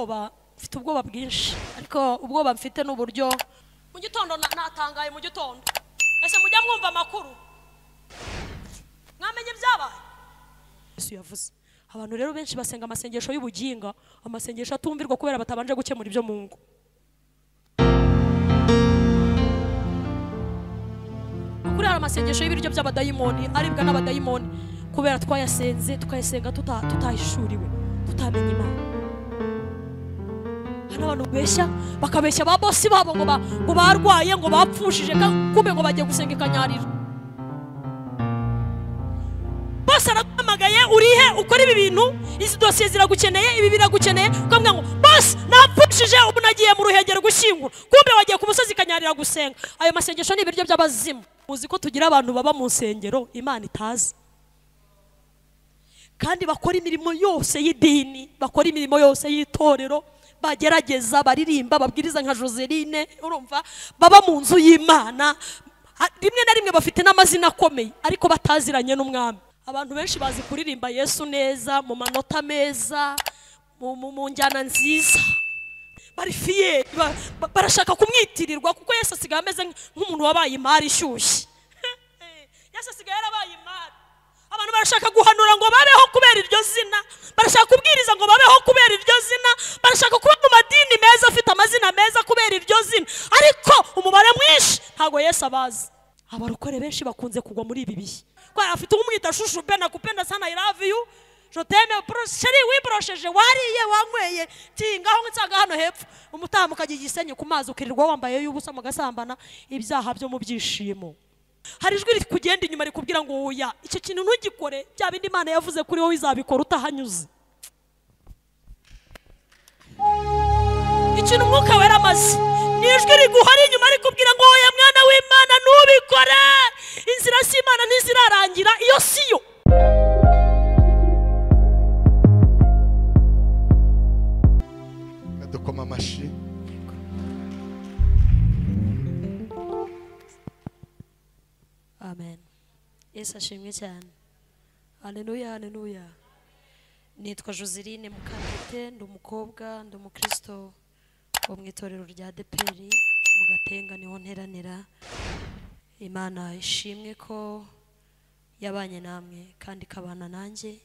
Ubwoba, mfite ubwoba bwinshi, ariko ubwoba mfite n'uburyo mu gitondo natangaye. Mu gitondo ese mujya mwumva amakuru, mwamenye ibyabaye? Yesu yavuze. Abantu rero benshi basenga amasengesho y'ubuginga, amasengesho atumvirwa kubera batabanje gukemura ibyo mu ngo. Kuri hari amasengesho y'ibiryo by'abadayimoni aribwa n'abadayimoni kubera twayasenze, tukayasenga tutahishuriwe, tutamenye Imana. Hano abantu beshya, bakabeshya ba bosi babo ngo barwaye, ngo bapfushije, kumbe ngo bagiye gusenga ikanyarira. Bosi araguhamagaye, urihe ukora ibi bintu, izi dosiye ziragukeneye, ibi biragukeneye, ukamubwira ngo bosi napfushije, ubu nagiye mu Ruhengeri gushyingura, kumbe wagiye ku musozi ikanyarira gusenga. Ayo masengesho ni ibiryo by'abazimu. Muzi ko tugira abantu baba mu nsengero Imana itazi, kandi bakora imirimo yose y'idini, bakora imirimo yose y'itorero, bagerageza, baririmba, babwiriza nka Joseline, urumva baba mu nzu y'Imana, rimwe na rimwe bafite n'amazina akomeye, ariko bataziranye n'umwami. Abantu benshi bazi kuririmba Yesu neza, mu manota meza, mu njyana nziza, bari fiye, barashaka kumwitirirwa, kuko Yesu asigaye ameze nk'umuntu wabaye imari ishyushye. Yesu asigaye yarabaye imari. Abantu barashaka guhanura ngo babeho kubera iryo zina, barashaka kubwiriza ngo babeho kubera iryo zina, barashaka kuba mu madini meza afite amazina meza kubera iryo zina, ariko umubare mwinshi ntago Yesu abazi. Abarokore benshi bakunze kugwa muri ibi bihe. Kwa afite umwita shushu be, nakupenda sana, I love you, je t'aime, chéri, wibrosheje, wariye, wanyweye, tingaho nsanga hano hepfo, umutamu kagiye Gisenyi ku mazi, ukirirwa wambaye y'ubusa mugasambana, ibyaha byo mu byishimo. Hari ijwi rikugenda inyuma rikubwira ngo oya, icyo kintu ntugikore, bya bindi Imana yavuze kuri wowe izabikora utahanyuze. Ikintu Umwuka Wera amaze ni ijwi riguhari inyuma rikubwira ngo oya mwana w'Imana ntubikore, inzira si Imana ntizirarangira, iyo siyo. Dukoma amashi. Amen. Yesu ashimwe cyane. Haleluya, haleluya. Nitwa Joseline Mukandete, ndi umukobwa, ndi umukristo wo mu itorero rya ADEPR mu Gatenga, niho nteranira. Imana ishimwe ko yabanye namwe kandi ikabana nanjye.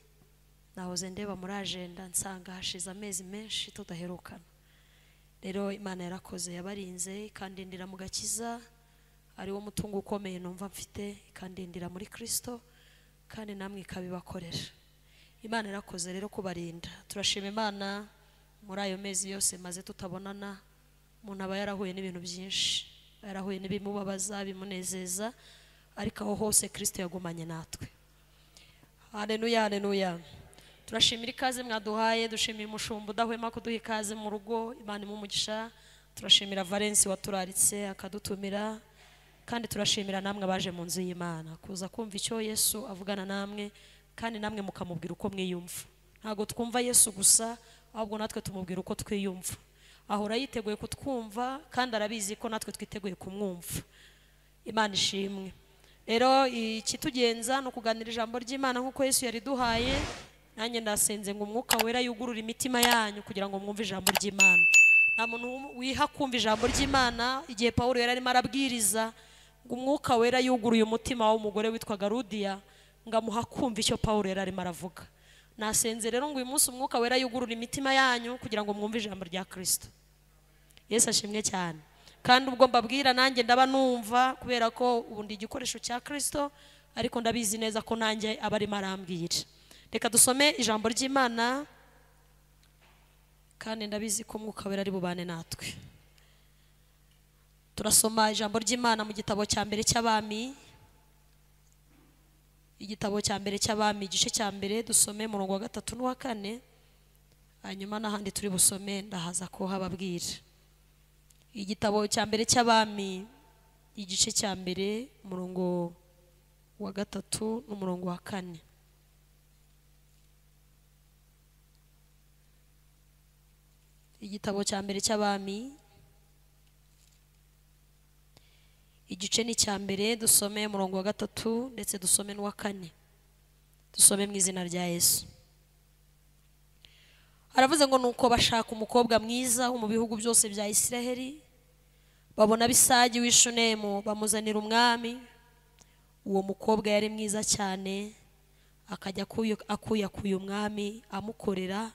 Nahoze ndeba muri agenda nsanga hashize amezi menshi tudaherukana. Rero Imana yarakoze, yabarinze ikandindira mu gakiza, ari wo mutungo ukomeye numva mfite, ikandindira muri Kristo, kandi namwe ikabibakorera. Imana yarakoze rero kubarinda. Turashima Imana muri ayo mezi yose maze tutabonana. Umuntu aba yarahuye n'ibintu byinshi, yarahuye n'ibimubabaza, bimunezeza, ariko aho hose Kristo yagumanye natwe. Haleluya, haleluya. Turashimira ikaze mwaduhaye, dushimira umushumba udahwema kuduha ikaze mu rugo, Imana imumugisha. Turashimira Valence waturaritse akadutumira, kandi turashimira namwe abaje mu nzu y'Imana kuza kumva icyo Yesu avugana namwe, kandi namwe mukamubwira uko mwiyumva. Ntago twumva Yesu gusa, ahubwo natwe tumubwira uko twiyumva. Ahora yiteguye kutwumva, kandi arabizi ko natwe twiteguye kumwumva. Imana ishimwe. Rero ikitugenza no kuganira ijambo ry'Imana nkuko Yesu yariduhaye. Nanjye ndasenze ngo Umwuka Wera yugurure imitima yanyu kugira ngo mwumve ijambo ry'Imana. Nta muntu wiha kumva ijambo ry'Imana. Igihe Paulo yari arimo arabwiriza ngo Umwuka Wera yuguruye umutima w'umugore witwaga Ludiya, ngo amuha kumva icyo Paulo yari arimo aravuga. Nasenze rero ngo uyu munsi Umwuka Wera yugurure imitima yanyu kugira ngo mwumve ijambo rya Kristo. Yesu ashimwe cyane. Kandi ubwo mbabwira nanjye ndaba numva, kubera ko ubundi igikoresho cya Kristo, ariko ndabizi neza ko nanjye aba arimo arambwira. Reka dusome ijambo ry'Imana, kandi ndabizi ko Umwuka Wera ari bubane natwe. Turasoma ijambo ry'Imana mu gitabo cya mbere cy'Abami, igitabo cya mbere cy'Abami, igice cya mbere, dusome murongo wa 3 n'uwa 4, hanyuma n'ahandi turi busome ndahaza ko hababwira. Igitabo cya mbere cy'Abami, igice cya mbere, murongo wa 3 n'umurongo wa 4. Igitabo cya mbere cy'Abami, igice ni cya mbere, dusome umurongo wa 3 ndetse dusome n'uwa 4. Dusome mu izina rya Yesu. Aravuze ngo nuko bashaka umukobwa mwiza wo mu bihugu byose bya Isiraheli, babona Abisagi w'Ishunemu bamuzanira umwami. Uwo mukobwa yari mwiza cyane, akajya akuyakuye umwami amukorera,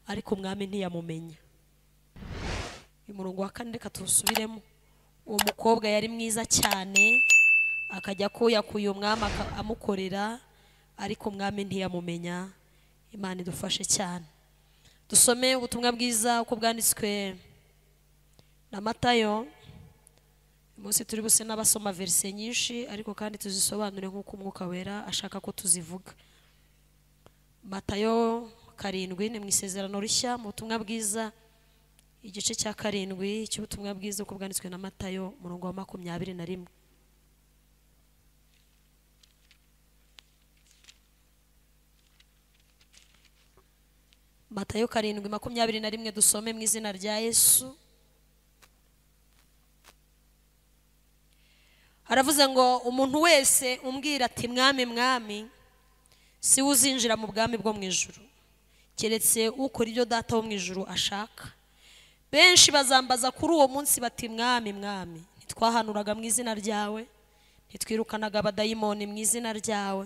ariko umwami ntiyamumenya. Uyu murongo wa kane reka tuwusubiremo. Uwo mukobwa yari mwiza cyane, akajya akuyakuye umwami amukorera, ariko umwami ntiyamumenya. Imana idufashe cyane. Dusome ubutumwa bwiza uko bwanditswe na Matayo. Uyu munsi turi buse n'abasoma verse nyinshi, ariko kandi tuzisobanure nk'uko Umwuka Wera ashaka ko tuzivuga. Matayo 7 ni mu isezerano rishya, mu butumwa bwiza igice cya 7 cy'ubutumwa bwiza uko bwanditswe na Matayo, umurongo wa 21. Matayo 7:21 dusome mu izina rya Yesu. Haravuze ngo umuntu wese umbwira ati mwami mwami, si uzinjira mu bwami bwo mu ijuru, keretse ukora ibyo data wo mu ijuru ashaka. Benshi bazambaza kuri uwo munsi bati mwami mwami, ntitwahanuraga mu izina ryawe, ntitwirukanaga abadayimoni mu izina ryawe,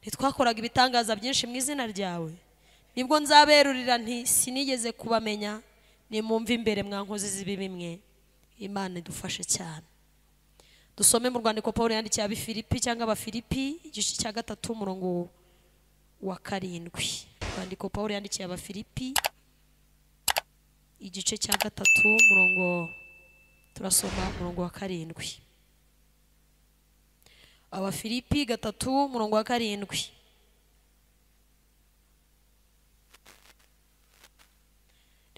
ntitwakoraga ibitangaza byinshi mu izina ryawe? Nibwo nzaberurira nti sinigeze kubamenya, nimumve imbere mwa nkozi z'ibibi mwe. Imana idufashe cyane. Dusome mu rwandiko Paul yandikiye Abafilipi cyangwa Abafilipi igice cya 3 umurongo wa 7. Rwandiko Paul yandikiye Abafilipi igice cya 3 umurongo, turasoma umurongo wa 7. Abafilipi 3 umurongo wa 7.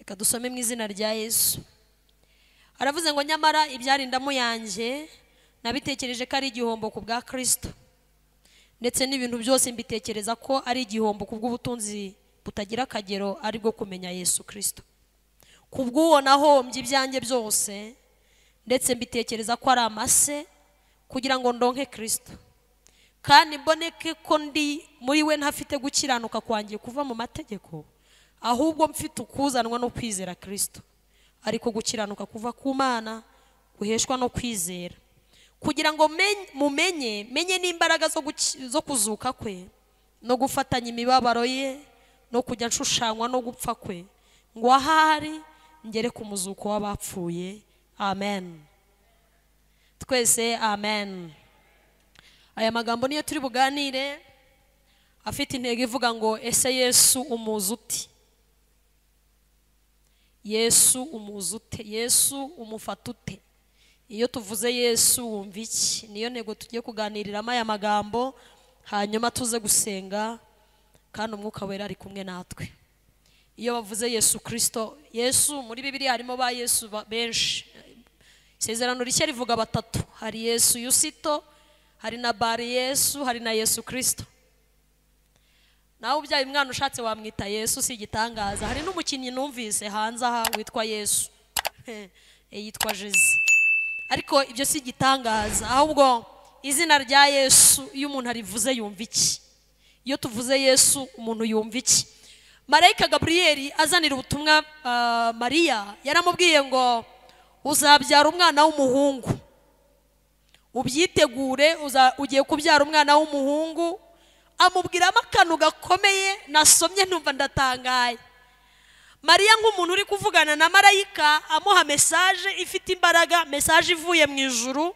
Reka dusome mu izina rya Yesu. Aravuze ngo nyamara ibyarindamu yanjye nabitekereje ko ari igihombo ku bwa Kristo, ndetse n'ibintu byose mbitekereza ko ari igihombo ku bw'ubutunzi butagira akagero ari bwo kumenya Yesu Kristo. Ku bw'uwo nahombye ibyanjye byose, ndetse mbitekereza ko ari amase kugira ngo ndonke Kristo, kandi mboneke ko ndi muri we ntafite gukiranuka kwanjye kuva mu mategeko, ahubwo mfite ukuzanwa no kwizera Kristo, ariko gukiranuka kuva ku Mana guheshwa no kwizera, kugira ngo mumenye menye n'imbaraga zo kuzuka kwe, no gufatanya imibabaro ye, no kujya nshushanywa no gupfa kwe, ngo ahari ngere ku muzuko w'abapfuye. Amen. Twese amen. Aya magambo niyo turi buganire, afite intego ivuga ngo ese Yesu umuzi ute? Yesu umuzi ute? Yesu umufata ute? Iyo tuvuze Yesu wumva iki? Niyo ntego tugiye kuganiriramo aya magambo, hanyuma tuze gusenga kandi Umwuka Wera ari kumwe natwe. Iyo bavuze Yesu Kristo, Yesu muri Bibiliya harimo ba Yesu benshi. Isezerano rishya rivuga batatu, hari Yesu Yusito, hari na Bari Yesu, hari na Yesu Kristo. Nawe ubyaye umwana ushatse wamwita Yesu, si igitangaza. Hari n'umukinnyi numvise hanze aha witwa Yesu, yitwa Jezi. Ariko ibyo si igitangaza, ahubwo izina rya Yesu iyo umuntu arivuze yumva iki? Iyo tuvuze Yesu umuntu yumva iki? Marayika Gabriel azanira ubutumwa Mariya, yaramubwiye ngo uzabyara umwana w'umuhungu, ubyitegure, ugiye kubyara umwana w'umuhungu. Amubwiramo akantu gakomeye nasomye numva ndatangaye. Mariya nk'umuntu uri kuvugana na marayika amuha message ifite imbaraga, message ivuye mu ijuru,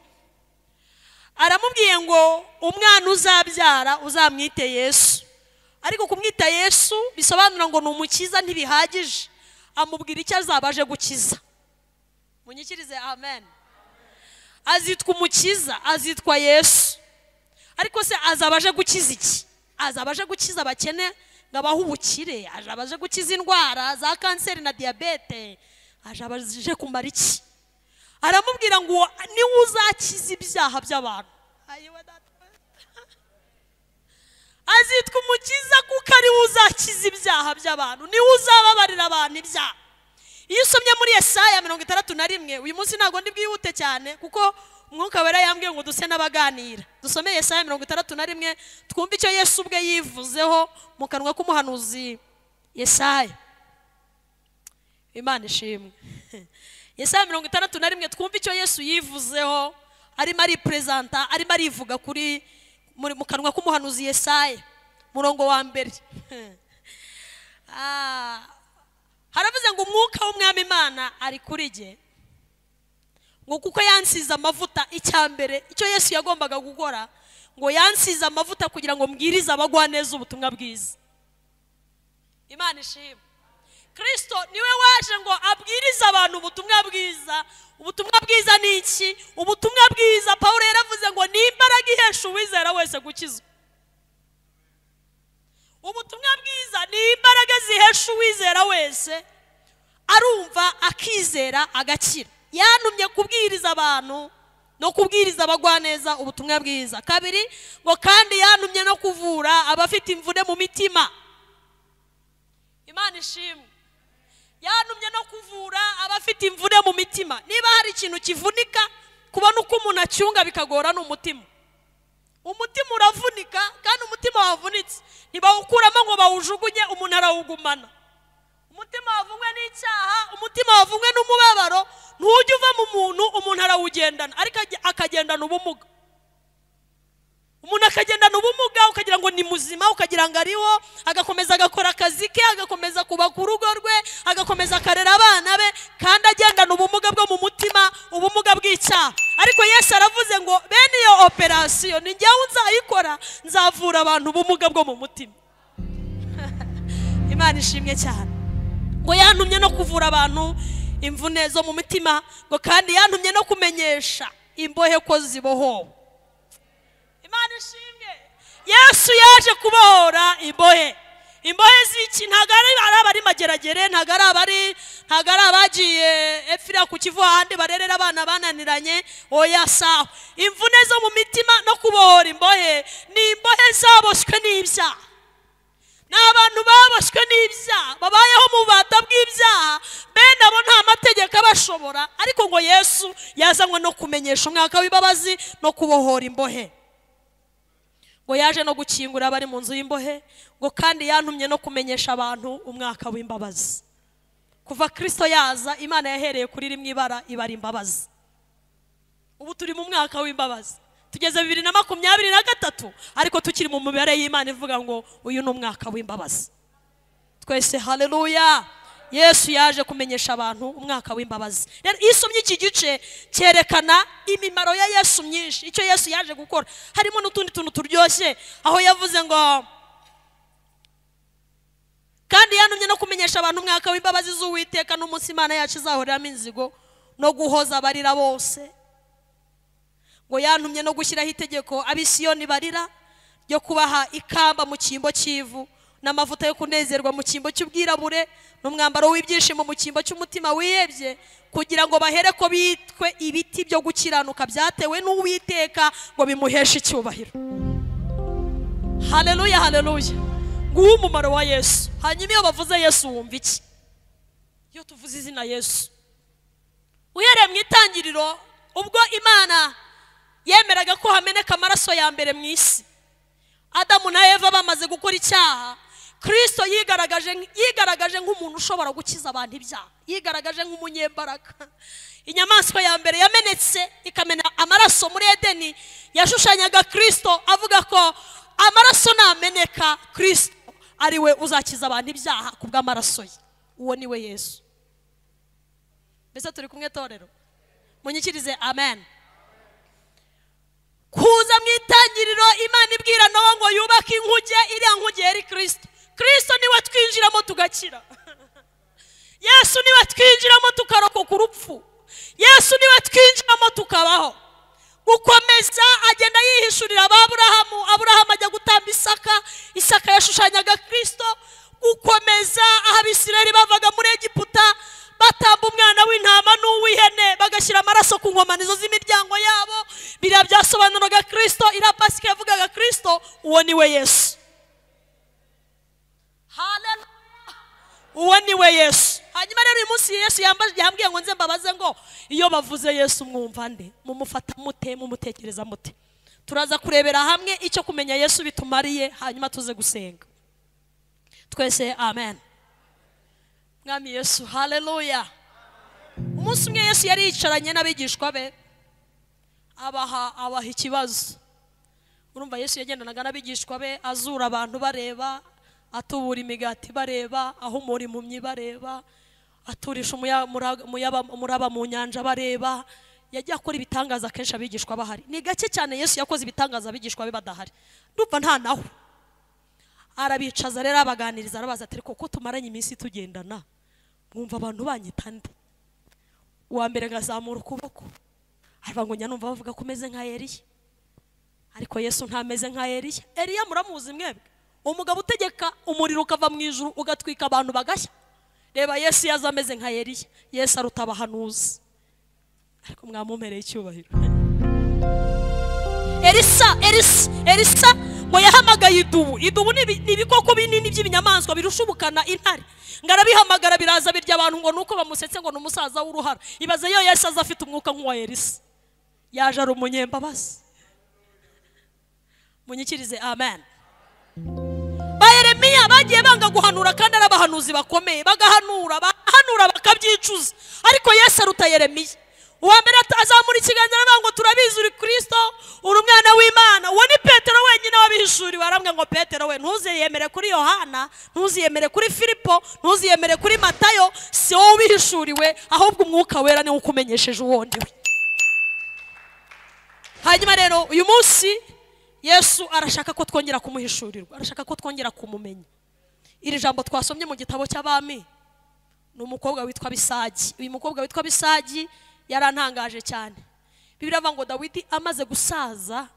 aramubwiye ngo umwana uzabyara uzamwite Yesu. Ariko kumwita Yesu bisobanura ngo ni umukiza ntibihagije, amubwira icyo azaba aje gukiza. Munyikirize amen. Azitwa umukiza, azitwa Yesu. Ariko se azaba aje gukiza iki? Azaba aje gukiza abakene ngabaho ubukire, azaba aje gukiza indwara za kanseri na diyabete, azaba aje kumara iki? Aramubwira ngo niwe uzakiza ibyaha by'abantu. Azitwa umukiza kuko ari we uzakiza ibyaha by'abantu, niwe uzababarira abantu ibyaha. Iyo usomye muri Yesaya 61, uyu munsi ntabwo ndi bwihute cyane kuko Umwuka Wera yambwiye ngo duse n'abaganira. Dusome Yesaya 61 twumve icyo Yesu ubwe yivuzeho mu kanwa k'umuhanuzi Yesaya. Imana ishimwe. Yesaya 61 twumva icyo Yesu yivuzeho, arimo ari presenta, arimo arivuga kuri mu kanwa k'umuhanuzi Yesaya, murongo wa mbere. Haravuze ngo umwuka w'Umwami Imana ari kuri jye, ngo kuko yansize amavuta. Icyambere icyo Yesu yagombaga gukora, ngo yansize amavuta kugira ngo mbwirize abagwaneza ubutumwa bwiza. Imana ishimwe. Kristo niwe waje ngo abwirize abantu ubutumwa bwiza. Ubutumwa bwiza ni iki? Ubutumwa bwiza Paulo yaravuze ngo ni imbaraga ihesha uwizera wese gukizwa. Ubutumwa bwiza ni imbaraga zihesha uwizera wese, arumva akizera agakira. Yantumye kubwiriza abantu no kubwiriza abagwaneza ubutumwa bwiza. Kabiri, ngo kandi yantumye no kuvura abafite imvune mu mitima. Imana ishimwe. Yantumye no kuvura abafite imvune mu mitima. Niba hari ikintu kivunika, kubona uko umuntu acyunga bikagora ni umutima. Umutima uravunika, kandi umutima wavunitse ntibawukuramo ngo bawujugunye, umuntu arawugumana. Umutima wavunwe n'icyaha, umutima wavunwe n'umubabaro, ntujya uva mu muntu, umuntu arawugendana, ariko akagendana ubumuga. Umuntu akagendana ubumuga, ukagira ngo ni muzima, ukagira ngo ariho, agakomeza agakora akazi ke, agakomeza kuba ku rugo rwe, agakomeza akarera abana be, kandi agendana ubumuga bwo mu mutima, ubumuga bw'icyaha. Ariko Yesu aravuze ngo bene iyo operasiyo ni njyewe nzayikora, nzavura abantu ubumuga bwo mu mutima. Imana ishimwe cyane. Ngo yantumye no kuvura abantu imvune zo mu mitima, ngo kandi yantumye no kumenyesha imbohe ko zibohowe. Imana ishimwe. Yesu yaje kubohora imbohe. Imbohe z'iki? Ntabwo ari abari mageragere, ntabwo ari abagiye efira ku Kivu ahandi barerera abana bananiranye. Oya, sawa. Imvune zo mu mitima no kubohora imbohe ni imbohe zaboshywe n'ibyaha. Ni abantu baboshywe n'ibyaha, babayeho mu bubata bw'ibyaha, bene abo nta mategeko abashobora. Ariko ngo Yesu yazanywe no kumenyesha umwaka w'imbabazi no kubohora imbohe. Ngo yaje no gukingura abari mu nzu y'imbohe, ngo kandi yantumye no kumenyesha abantu umwaka w'imbabazi. Kuva Kristo yaza, Imana yahereye kuri rimwe ibara ibara imbabazi. Ubu turi mu mwaka w'imbabazi, tugeze 2023, ariko tukiri mu mibare y'Imana ivuga ngo uyu ni umwaka w'imbabazi. Twese haleluya. Yesu yaje kumenyesha abantu umwaka w'imbabazi. Rero iyo usomye iki gice cyerekana imimaro ya Yesu myinshi, icyo Yesu yaje gukora. Harimo n'utundi tuntu turyoshye, aho yavuze ngo kandi yantumye no kumenyesha abantu umwaka w'imbabazi z'Uwiteka n'umunsi Imana yacu izahoreramo inzigo no guhoza abarira bose. Ngo yantumye no gushyiraho itegeko ab'Isiyoni barira ryo kubaha ikamba mu cyimbo cy'ivu, n'amavuta yo kunezerwa mu cyimbo cy'ubwirabure, n'umwambaro w'ibyishimo mu cyimbo cy'umutima wihebye, kugira ngo bahere ko bitwe ibiti byo gukiranuka byatewe n'Uwiteka, ngo bimuheshe icyubahiro. Haleluya, haleluya. Nguwo umumaro wa Yesu. Hanyuma iyo bavuze Yesu wumva iki? Iyo tuvuze izina Yesu, uhereye mu itangiriro, ubwo Imana yemeraga ko hameneka amaraso ya mbere mu isi, Adamu na Eva bamaze gukora icyaha, Kristo yigaragaje nk'umuntu ushobora gukiza abantu ibyaha, yigaragaje nk'umunyembaraga. Inyamaswa ya mbere yamenetse ikamena amaraso muri Edeni yashushanyaga Kristo, avuga ko amaraso nameneka Kristo ari we uzakiza abantu ibyaha kubw'amaraso ye. Uwo ni we Yesu. Mbese turi kumwe torero? Munyikirize amen. Kuza mu itangiriro Imana ibwira Nowa ngo yubake inkuge, iriya nkuge yari Kristo. Kristo niwe twinjiramo tugakira. Yesu niwe twinjiramo tukarokoka urupfu. Yesu niwe twinjiramo tukabaho. Gukomeza agenda yihishurira Aburahamu, Aburahamu ajya gutamba Isaka, Isaka yashushanyaga Kristo. Gukomeza aho Abisirayeli bavaga muri Egiputa batamba umwana w'intama n'uw'ihene, bagashyira amaraso ku nkomanizo z'imiryango yabo, biriya byasobanuraga Kristo. Iriya Pasika yavugaga Kristo, uwo ni we Yesu. Haleluya, uwo ni we Yesu. Hanyuma rero uyu munsi Yesu yambwiye ngo nze mbabaze ngo iyo bavuze Yesu mwumva nde? Mumufata mute? Mumutekereza mute? Turaza kurebera hamwe icyo kumenya Yesu bitumariye, hanyuma tuze gusenga twese amen. Mwami Yesu, haleluya. Umunsi umwe Yesu yari yicaranye n'abigishwa be, abaha ikibazo. Urumva Yesu yagendanaga n'abigishwa be, azura abantu bareba, atubura imigati bareba, ahumura impumyi bareba, aturisha umuraba mu nyanja bareba. Yagiye akora ibitangaza kenshi abigishwa bahari. Ni gake cyane Yesu yakoze ibitangaza abigishwa be badahari. Ndumva nta naho. Arabicaza rero abaganiriza, arabaza ati koko tumaranye iminsi tugendana, mwumva abantu banyita nde? Uwa mbere ngazamura ukuboko, aravuga ngo njya numva bavuga ko umeze nka Eliya. Ariko Yesu ntameze nka Eliya. Eliya muramuzi mwebwe, umugabo utegeka umuriro ukava mu ijuru ugatwika abantu bagashya. Reba Yesu yaza ameze nka Eliya. Yesu aruta abahanuzi. Ariko mwamumpereye icyubahiro. Elisa ngo yahamagaye idubu. Idubu ni ibikoko binini by'ibinyamaswa birushubukana intare. Ngo arabihamagara biraza birya abantu ngo nuko bamusetse ngo ni umusaza w'uruhara. Ibaze yo Yesu aza afite umwuka nk'uwa Elisa. Yaje ari umunyembabazi. Munyikirize amen. Ba Yeremiya bagiye banga guhanura kandi ari abahanuzi bakomeye, bagahanura, bahanura bakabyicuza. Ariko Yesu aruta Yeremiya. Uwa mbere azamura ikiganza aravuga ngo turabizi uri Kristo, uri umwana w'Imana. Uwo ni Petero wenyine wabihishuriwe. Arambwira ngo Petero we, ntuziyemere kuri Yohana, ntuziyemere kuri Filipo, ntuziyemere kuri Matayo, si wowe ubihishuriwe, ahubwo umwuka wera niwe ukumenyesheje uwo ndiwe. Hanyuma rero uyu munsi Yesu arashaka ko twongera kumuhishurirwa, arashaka ko twongera kumumenya. Iri jambo twasomye mu gitabo cy'Abami ni umukobwa witwa Abisagi. Uyu mukobwa witwa Abisagi yarantangaje cyane. Bibiliya ivuga ngo Dawidi amaze gusaza,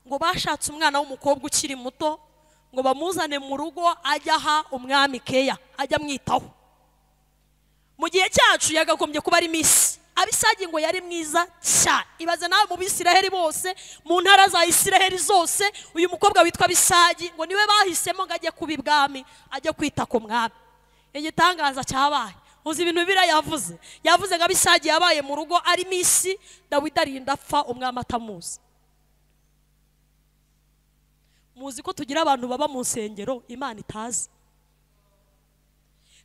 ngo bashatse umwana w'umukobwa ukiri muto ngo bamuzane mu rugo ajya aha umwami Keya, ajya amwitaho. Mu gihe cyacu yagagombye kuba ari misi. Abisagi ngo yari mwiza cyane. Ibaze nawe mu Bisiraheli bose, mu ntara za Isiraheli zose, uyu mukobwa witwa Abisagi ngo niwe bahisemo ngo ajye kuba ibwami, ajye kwita ku mwami. Igitangaza cyabaye, uzi ibintu Bibiliya yavuze. Yavuze ngo Abisagi yabaye mu rugo ari misi, Dawidi arinda apfa umwami atamuzi. Muzi ko tugira abantu baba mu nsengero Imana itazi,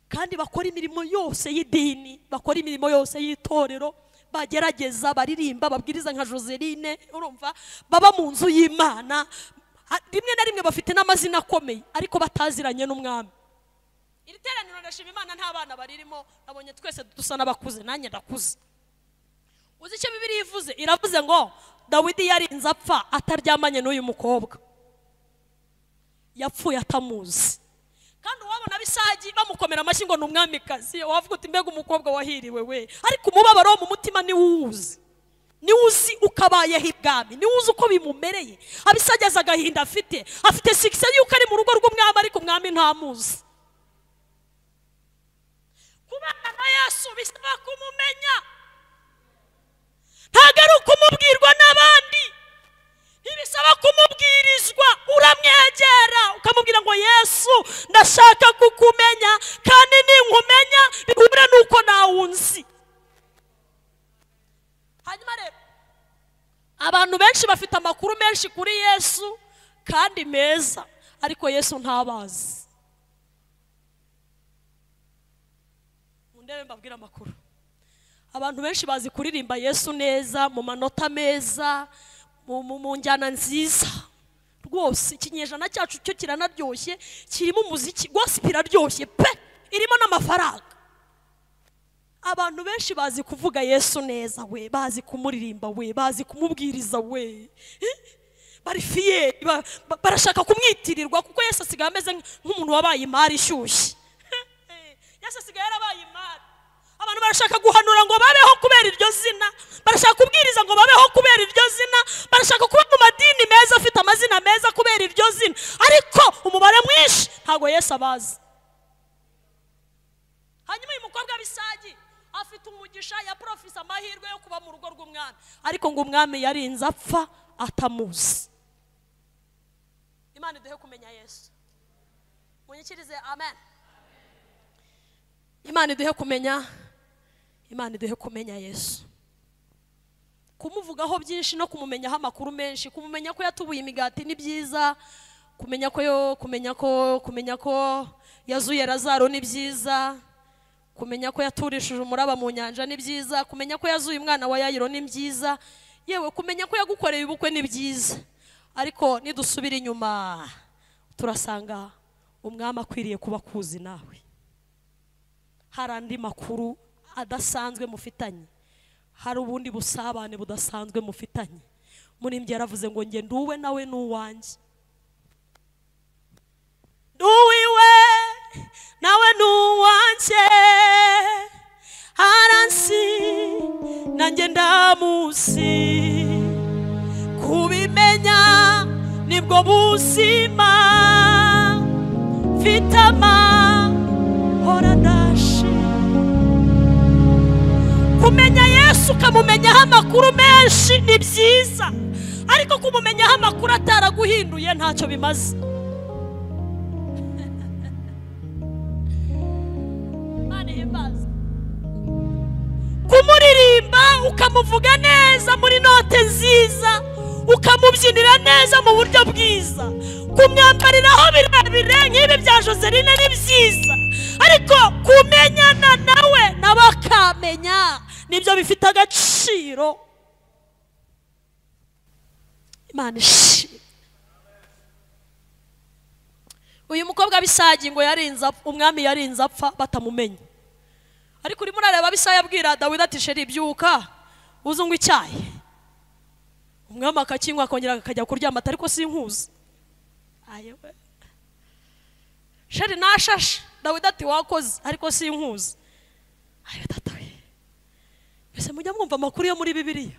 kandi bakora imirimo yose y'idini, bakora imirimo yose y'itorero, bagerageza, baririmba, babwiriza nka Joseline, urumva baba mu nzu y'Imana, rimwe na rimwe bafite n'amazina akomeye, ariko bataziranye n'umwami. Iri teraniro ndashima Imana nta bana baririmo, nabonye twese dusa n'abakuze, nanjye ndakuze. Uzi icyo Bibiliya ivuze? Iravuze ngo Dawidi yarinze apfa ataryamanye n'uyu mukobwa. Yapfuye atamuzi. Kandi uwabona Abisagi bamukomera amashyi ngo ni umwamikazi, wavuga uti mbega umukobwa wahiriwe we. Ariko umubabaro wo mu mutima ni wuzi, ni uzi ukabayeho ibwami, ni uzi uko bimumereye. Abisagi azi agahinda afite, afite sikise yuko ari mu rugo rw'umwami, ariko umwami ntamuzi. Kubana na Yesu bisaba kumumenya. Ntabwo ari ukumubwirwa n'abandi, ntibisaba kumubwirizwa. Uramwegera ukamubwira ngo Yesu ndashaka kukumenya, kandi ninkumenya bihure nuko nawunzi. Hanyuma rero abantu benshi bafite amakuru menshi kuri Yesu kandi meza, ariko Yesu ntabazi. Mundebe mbabwira amakuru. Abantu benshi bazi kuririmba Yesu neza, mu manota meza, mu njyana nziza. Rwose ikinyejana cyacu cyo kiranaryoshye, kirimo umuziki, gospel iraryoshye pe, irimo n'amafaranga. Abantu benshi bazi kuvuga Yesu neza we, bazi kumuririmba we, bazi kumubwiriza we, bari fiye, barashaka kumwitirirwa, kuko Yesu asigaye ameze nk'umuntu wabaye imari ishyushye. Yesu asigaye yarabaye imari. Abantu barashaka guhanura ngo babeho kubera iryo zina, barashaka kubwiriza ngo babeho kubera iryo zina, barashaka kuba mu madini meza afite amazina meza kubera iryo zina, ariko umubare mwinshi ntago Yesu abazi. Hanyuma uyu mukobwa Abisagi afite umugisha, ya profisa amahirwe yo kuba mu rugo rw'umwami, ariko ngo umwami yarinze apfa atamuzi. Imana iduhe kumenya Yesu. Munyikirize amen. Imana iduhe kumenya, Imana iduhe kumenya Yesu. Kumuvugaho byinshi no kumumenyaho amakuru menshi, kumumenya ko yatubuye imigati ni byiza, kumenya ko yo, kumenya ko yazuye Lazaro ni byiza, Kumenya ko yaturishije umuraba mu nyanja ni byiza, kumenya ko yazuye umwana wa Yayiro ni byiza, yewe kumenya ko yagukoreye ubukwe ni byiza. Ariko nidusubira inyuma turasanga umwami akwiriye kuba kuzi nawe. Hari andi makuru adasanzwe mufitanye, hari ubundi busabane budasanzwe mufitanye. Muri mbye yaravuze ngo nge nduwe nawe nuwanjye, nduwiwe nawe nuwanjye, aransi nanjye ndamuzi, kubimenya nibwo buzima, mfite amahoro adashira. Kumenya Yesu ukamumenyaho amakuru menshi ni byiza, ariko kumumenyaho amakuru ataraguhinduye ntacyo bimaze. Kumuririmba ukamuvuga neza muri note nziza, ukamubyinira neza mu buryo bwiza, kumwambariraho birebire nk'ibi bya Joseline ni byiza, ariko kumenyana nawe n'abakamenya nibyo bifite agaciro. Imana ishimwe. Uyu mukobwa Abisagi ngo yarinze, umwami yarinze apfa batamumenye. Ariko urimo urareba Abisagi abwira Dawidi ati sheri byuka uzungwe icyayi. Umwami akakinywa akongera akajya kuryama, ariko sinkuzi. Ayewe sheri nashashe. Dawidi ati wakoze ariko sinkuzi. Ayo tata we, mbese mujya mwumva amakuru yo muri Bibiliya?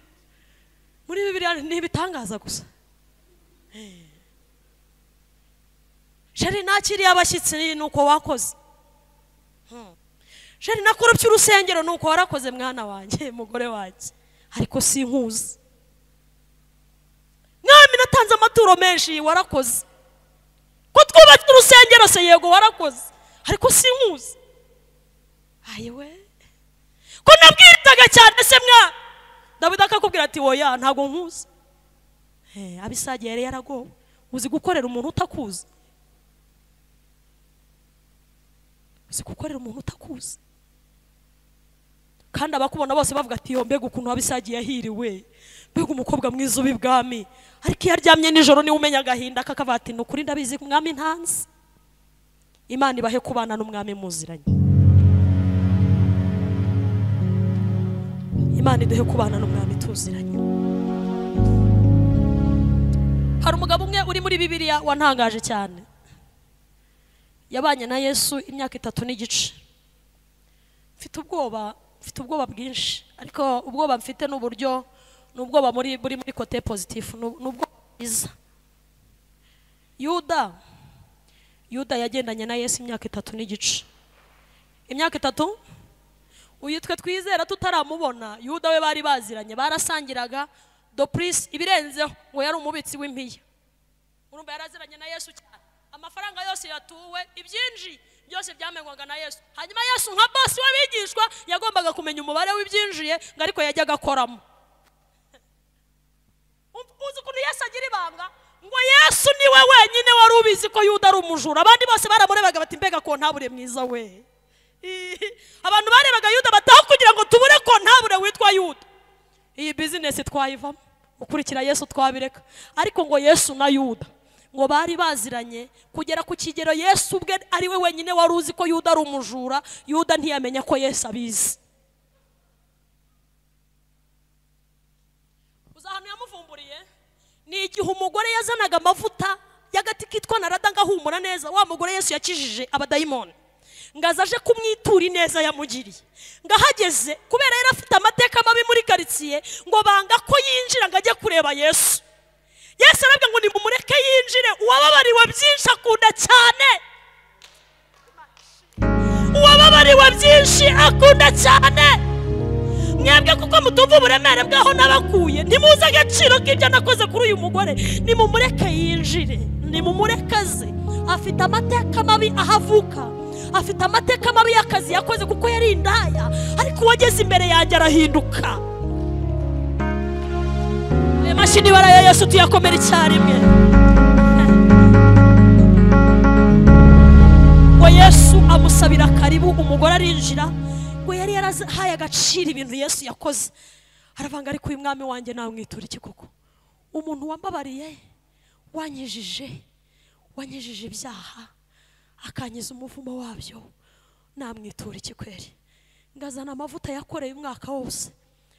Muri Bibiliya ni ibitangaza gusa. Sheri nakiriye abashyitsi nuko wakoze. Sheri nakorobye urusengero nuko warakoze mwana wanjye, mugore wanjye, ariko sinkuzi. Mwami natanze amaturo menshi warakoze, ko twubatse urusengero se yego warakoze, ariko sinkuzi. Ayewe ko nabwitaga cyane se mwa. Dawidi akakubwira ati oya ntago nkuzi. Abisagi yari yaragowe. Uzi gukorera umuntu utakuzi? Uzi gukorera umuntu utakuzi? Kandi abakubona bose bavuga ati yo mbega ukuntu Abisagi yahiriwe, mbega umukobwa mwiza ubibwami. Ariko iyo aryamye nijoro niwe umenya agahinda kakava ati nukuri ndabizi umwami ntanzi. Imana ibahe kubana n'umwami muziranye. Imana iduhe kubana n'umwami tuziranye. Hari umugabo umwe uri muri Bibiliya wantangaje cyane. Yabanye na Yesu imyaka 3 n'igice. Mfite ubwoba bwinshi, ariko ubwoba mfite n'uburyo n'ubwoba muri buri muri côté positif, n'ubwo bwiza. Yuda yagendanye na Yesu imyaka 3 n'igice. Imyaka 3 uyu twe twizera tutaramubona. Yuda we bari baziranye, barasangiraga do prince ibirenzeho ngo yari umubitsi w'impiya. Urumva yaraziranye na Yesu cyane. Amafaranga yose yatuwe, ibyinji byose byamenywaga na Yesu. Hanyuma Yesu nka boss w'abigishwa yagombaga kumenya umubare w'ibyinjiye, ngo ariko yajyaga akoramo. Uzi ukuntu Yesu agira ibanga? Ngo Yesu niwe wenyine wari ubizi ko Yuda ari umujura. Abandi bose baramurebaga bati mbega ko ntabure mwiza we. Abantu barebaga Yuda bataho kugira ngo tubure ko ntabure witwa Yuda. Iyi business twayivamo, ukurikira Yesu twabireka. Ariko ngo Yesu na Yuda ngo bari baziranye kugera ku kigero Yesu ubwe ari we wenyine wari uzi ko Yuda ari umujura. Yuda ntiyamenya ko Yesu abizi. Uza ahantu yamuvumburiye ni igihe umugore yazanaga amavuta y'agati kitwa narada ngahumura neza, wa mugore Yesu yakijije abadayimoni, ngaza aje kumwitura ineza yamugiriye. Ngahageze kubera yari afite amateka mabi muri quartier, ngo banga ko yinjira ngo ajye kureba Yesu. Yesu arabwira ngo nimumureke yinjire, uwababariwe byinshi akunda cyane. Uwababariwe byinshi akunda cyane. Mwebwe kuko mutumva uburemere bwaho nabakuye, ntimuzi agaciro k'ibyo nakoze kuri uyu mugore. Nimumureke yinjire, nimumureke aze. Afite amateka mabi ahavuka, afite amateka mabi y'akazi yakoze kuko yari indaya, ariko uwageze imbere yanjye arahinduka. Ayo mashini bara ya Yesu tuyakomera icyarimwe. Ngo Yesu amusabira karibu, umugore arinjira. yarahaye agaciro ibintu Yesu yakoze. Aravanga ariko uyu mwami wanjye namwitura iki koko? Umuntu wambabariye, wanyijije ibyaha, akanyiza umuvumo wabyo, namwitura iki kweri? Ngazana amavuta yakoreye umwaka wose.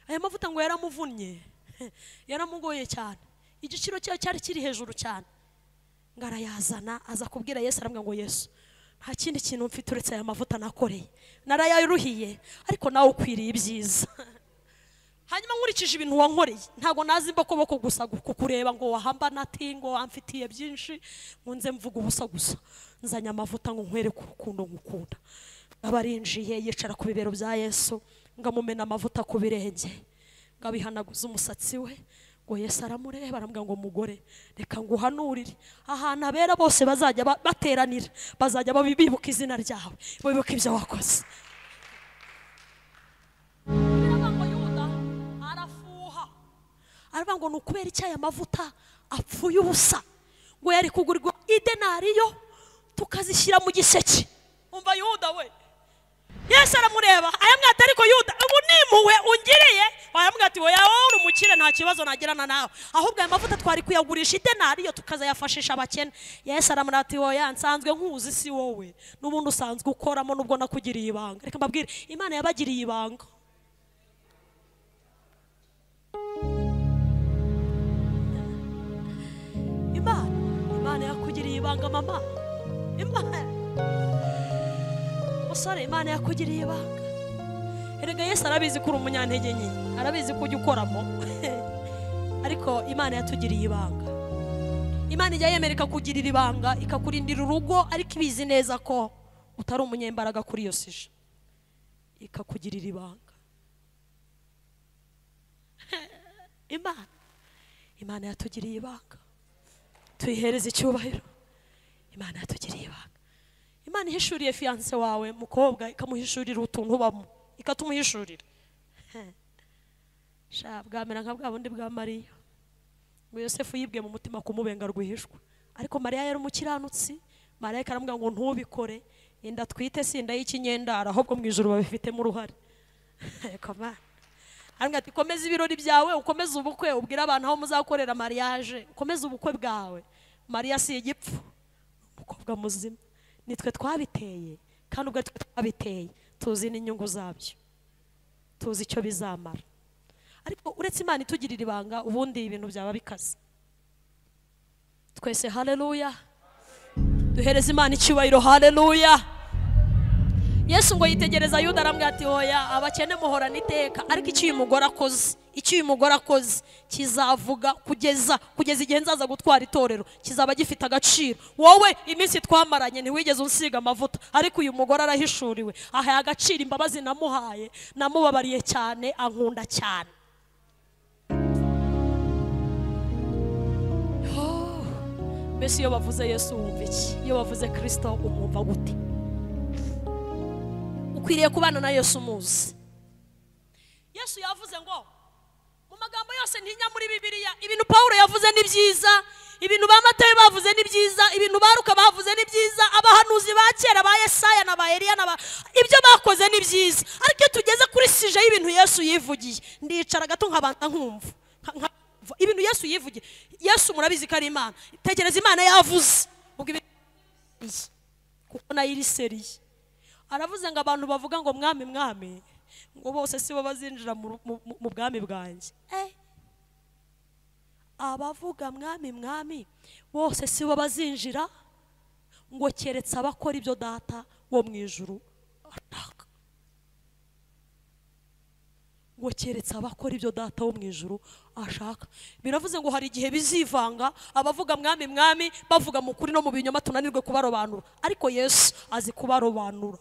Aya mavuta ngo yaramuvunnye, yaramugoye cyane, igiciro cyayo cyari kiri hejuru cyane. Ngarayazana aza kubwira Yesu, aramubwira ngo Yesu, nta kindi kintu mfite uretse aya mavuta nakoreye, narayaruhiye, ariko nawe ukwiriye ibyiza. Hanyuma nkurikije ibintu wankoreye, ntago nazi imbokoboko gusa kukureba ngo wahamba nati ngo amfitiye byinshi, nkunze mvuga ubusa gusa, nzanye amavuta ngo nkwereke urukundo ngukunda. Abarinjiye yicara ku bibero bya Yesu, ngamumena amavuta ku birenge, ngabihanaguza umusatsi we. Ngo Yesu aramureba aramubwira ngo mugore, reka nguhanurire, ahantu abera bose bazajya bateranira, bazajya bibuka izina ryawe, bibuka ibyo wakoze. Biravuga ngo Yuda arafuha, aravuga ngo ni ukubera icyo aya mavuta apfuye ubusa, ngo yari kugurirwa idenariyo tukazishyira mu giseke. Umva Yuda we, Yesu aramureba ayamwata, ariko Yuda ubu nimpuwe ungiriye? Ayamwata ati oya, wowe uri umukire nta kibazo nagirana nawe, ahubwo aya mavuta twari kuyagurisha idenariyo tukazayafashisha abakene. Yesu aramureba ati oya, nsanzwe nkuzi si wowe, n'ubundi usanzwe ukoramo nubwo nakugiriye ibanga. Reka mbabwire, Imana yabagiriye ibanga. Imana yakugiriye ibanga mama. Imana musore, Imana yakugiriye ibanga. Erega Yesu arabizi ko uri umunyantege nke, arabizi ko ujya ukoramo, ariko Imana yatugiriye ibanga. Imana ijya yemera ikakugirira ibanga, ikakurindira urugo, ariko ibizi neza ko utari umunyembaraga kuri iyo sije, ikakugirira ibanga. Imana yatugiriye ibanga, tuyihereze icyubahiro. Imana yatugiriye ibanga. Imana ihishuriye fiance wawe mukobwa, ikamuhishurira utuntu ubamo, ikatumuhishurira. Sha bwamera nka bwa bundi bwa Mariya. Ngo Yosefu yibwe mu mutima kumubenga rwihishwa, ariko Mariya yari umukiranutsi. Marayika aramubwira ngo ntubikore, inda twite si inda y'ikinyendara, ahubwo mu ijuru babifitemo uruhare. Ariko Mana aramubwira ati komeza ibirori byawe, ukomeze ubukwe, ubwire abantu aho muzakorera mariage, ukomeze ubukwe bwawe. Mariya si igipfu, umukobwa muzima. Nitwe twabiteye, kandi ubwo twe twabiteye tuzi n'inyungu zabyo, tuzi icyo bizamara. Ariko uretse Imana itugirira ibanga, ubundi ibintu byaba bikaze. Twese haleluya, duhereze Imana icyubahiro, haleluya. Yesu ngo yitegereza Yuda aramubwira ati oya, abakene muhorana iteka, ariko icyo uyu mugore akoze, icyo uyu mugore akoze kizavuga kugeza igihe nzaza gutwara itorero, kizaba gifite agaciro. Wowe iminsi twamaranye ntiwigeze unsiga amavuta, ariko uyu mugore arahishuriwe, ahaye agaciro imbabazi namuhaye, namubabariye cyane, ankunda cyane. Mbese iyo bavuze Yesu wumva iki? Iyo bavuze Kristo umwumva gute? Ukwiriye kubana na Yesu umuzi. Yesu yavuze ngo mu magambo yose ntinya muri Bibiliya, ibintu Paulo yavuze ni byiza, ibintu ba Matayo bavuze ni byiza, ibintu ba Luka bavuze ni byiza, abahanuzi ba kera ba Yesaya na ba Eliya na ba ibyo bakoze ni byiza, ariko iyo tugeze kuri sije y'ibintu Yesu yivugiye, ndicara gato nkabanza nkumva ibintu Yesu yivugiye. Yesu murabizi ko ari Imana. Tekereza Imana yavuze ubwo kuko nayo iri seriye. Aravuze ngo abantu bavuga ngo mwami mwami, ngo bose si bo bazinjira mu bwami bwanjye. Abavuga mwami mwami bose si bo bazinjira, ngo keretse abakora ibyo data wo mu ijuru ashaka. Ngo keretse abakora ibyo data wo mu ijuru ashaka. Biravuze ngo hari igihe bizivanga, abavuga mwami mwami bavuga mu kuri no mu binyoma, tunanirwe kubarobanura, ariko Yesu azi kubarobanura.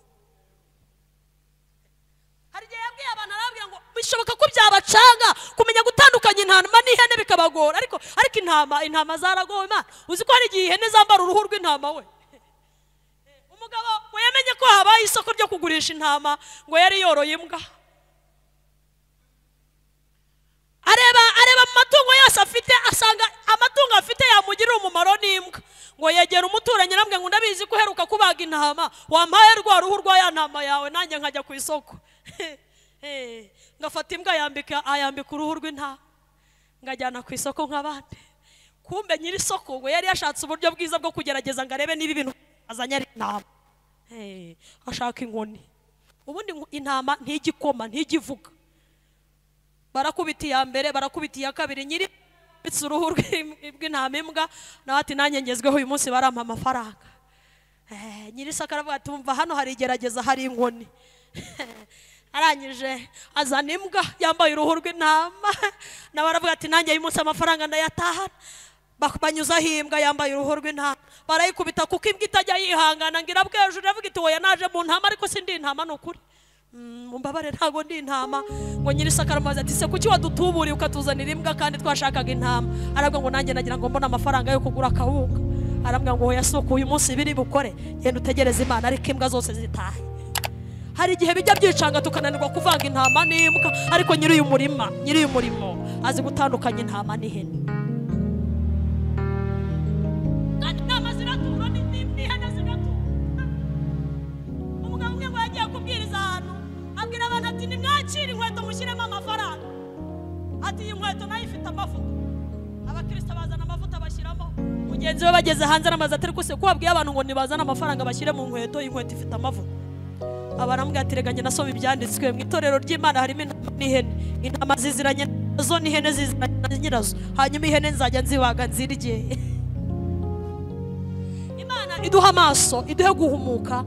Hari igihe yabwiye abantu, arababwira ngo bishoboka ko byabacanga kumenya gutandukanya intama n'ihene bikabagora, ariko intama zaragowe. Imana uzi ko hari igihe ihene zambara uruhu rw'intama we. Umugabo ngo yamenye ko habaye isoko ryo kugurisha intama, ngo yari yoroye imbwa. Areba mu matungo yose afite, asanga amatungo afite yamugirira umumaro n'imbwa. Ngo yegera umuturanyi aramubwira ngo ndabizi ko uheruka kubaga intama, wampaye rwa ruhu rwa ya ntama yawe nanjye nkajya ku isoko. Ngafata imbwa yambika ayambika uruhu rw'intama, ngajyana ku isoko nk'abandi. Kumbe nyiri isoko ngo yari yashatse uburyo bwiza bwo kugerageza ngo arebe niba ibintu azanye ari intama. Ashaka inkoni. Ubundi intama ntigikoma, ntigivuga. Barakubita iya mbere, barakubita iya kabiri, nyiri uruhu rw'intama imbwa nawe ati nanjye ngezweho uyu munsi barampa amafaranga. Nyiri isoko aravuga ati umva hano hari igerageza, hari inkoni. Arangije azana imbwa yambaye uruhu rw'intama, nawe aravuga ati nanjye uyu munsi amafaranga ndayatahana. Banyuzaho imbwa yambaye uruhu rw'intama, barayikubita kuko imbwa itajya yihangana ngo irabwejuru, iravuga iti oya naje mu ntama ariko sindi intama ni ukuri, mumbabare ntago ndi intama. Ngo nyiri isoko aramubaza ati se kuki wadutuburiye ukatuzanira imbwa kandi twashakaga intama? Aravuga ngo nanjye nagira ngo mbone amafaranga yo kugura akawunga. Arambwira ngo oya soko uyu munsi biri bukore, genda utegereze Imana, ariko imbwa zose zitahe. Hari igihe bijya byicanga tukananirwa kuvanga intama n'imbwa, ariko nyiri uyu murima, nyiri uyu murimo azi gutandukanya intama n'ihene. Kandi intama ziratura n'ihene ziratura. Umugabo umwe ngo yagiye kubwiriza ahantu, abwira abantu ati nimwakire inkweto mushyiremo amafaranga. Ati iyi nkweto nayo ifite amavuta. Abakristo bazana amavuta bashyiramo. Mugenzi we bageze hanze aramaze ati ariko se ko wabwiye abantu ngo nibazane amafaranga bashyire mu nkweto, inkweto ifite amavuta? Abaramubwira ati rega njye nasoma ibyanditswe mu itorero ry'Imana harimo intama n'ihene, intama ziziranye nazo n'ihene ziziranye na nyirazo, hanyuma ihene nzajya nzibaga nzirye. Imana iduha amaso, iduhe guhumuka,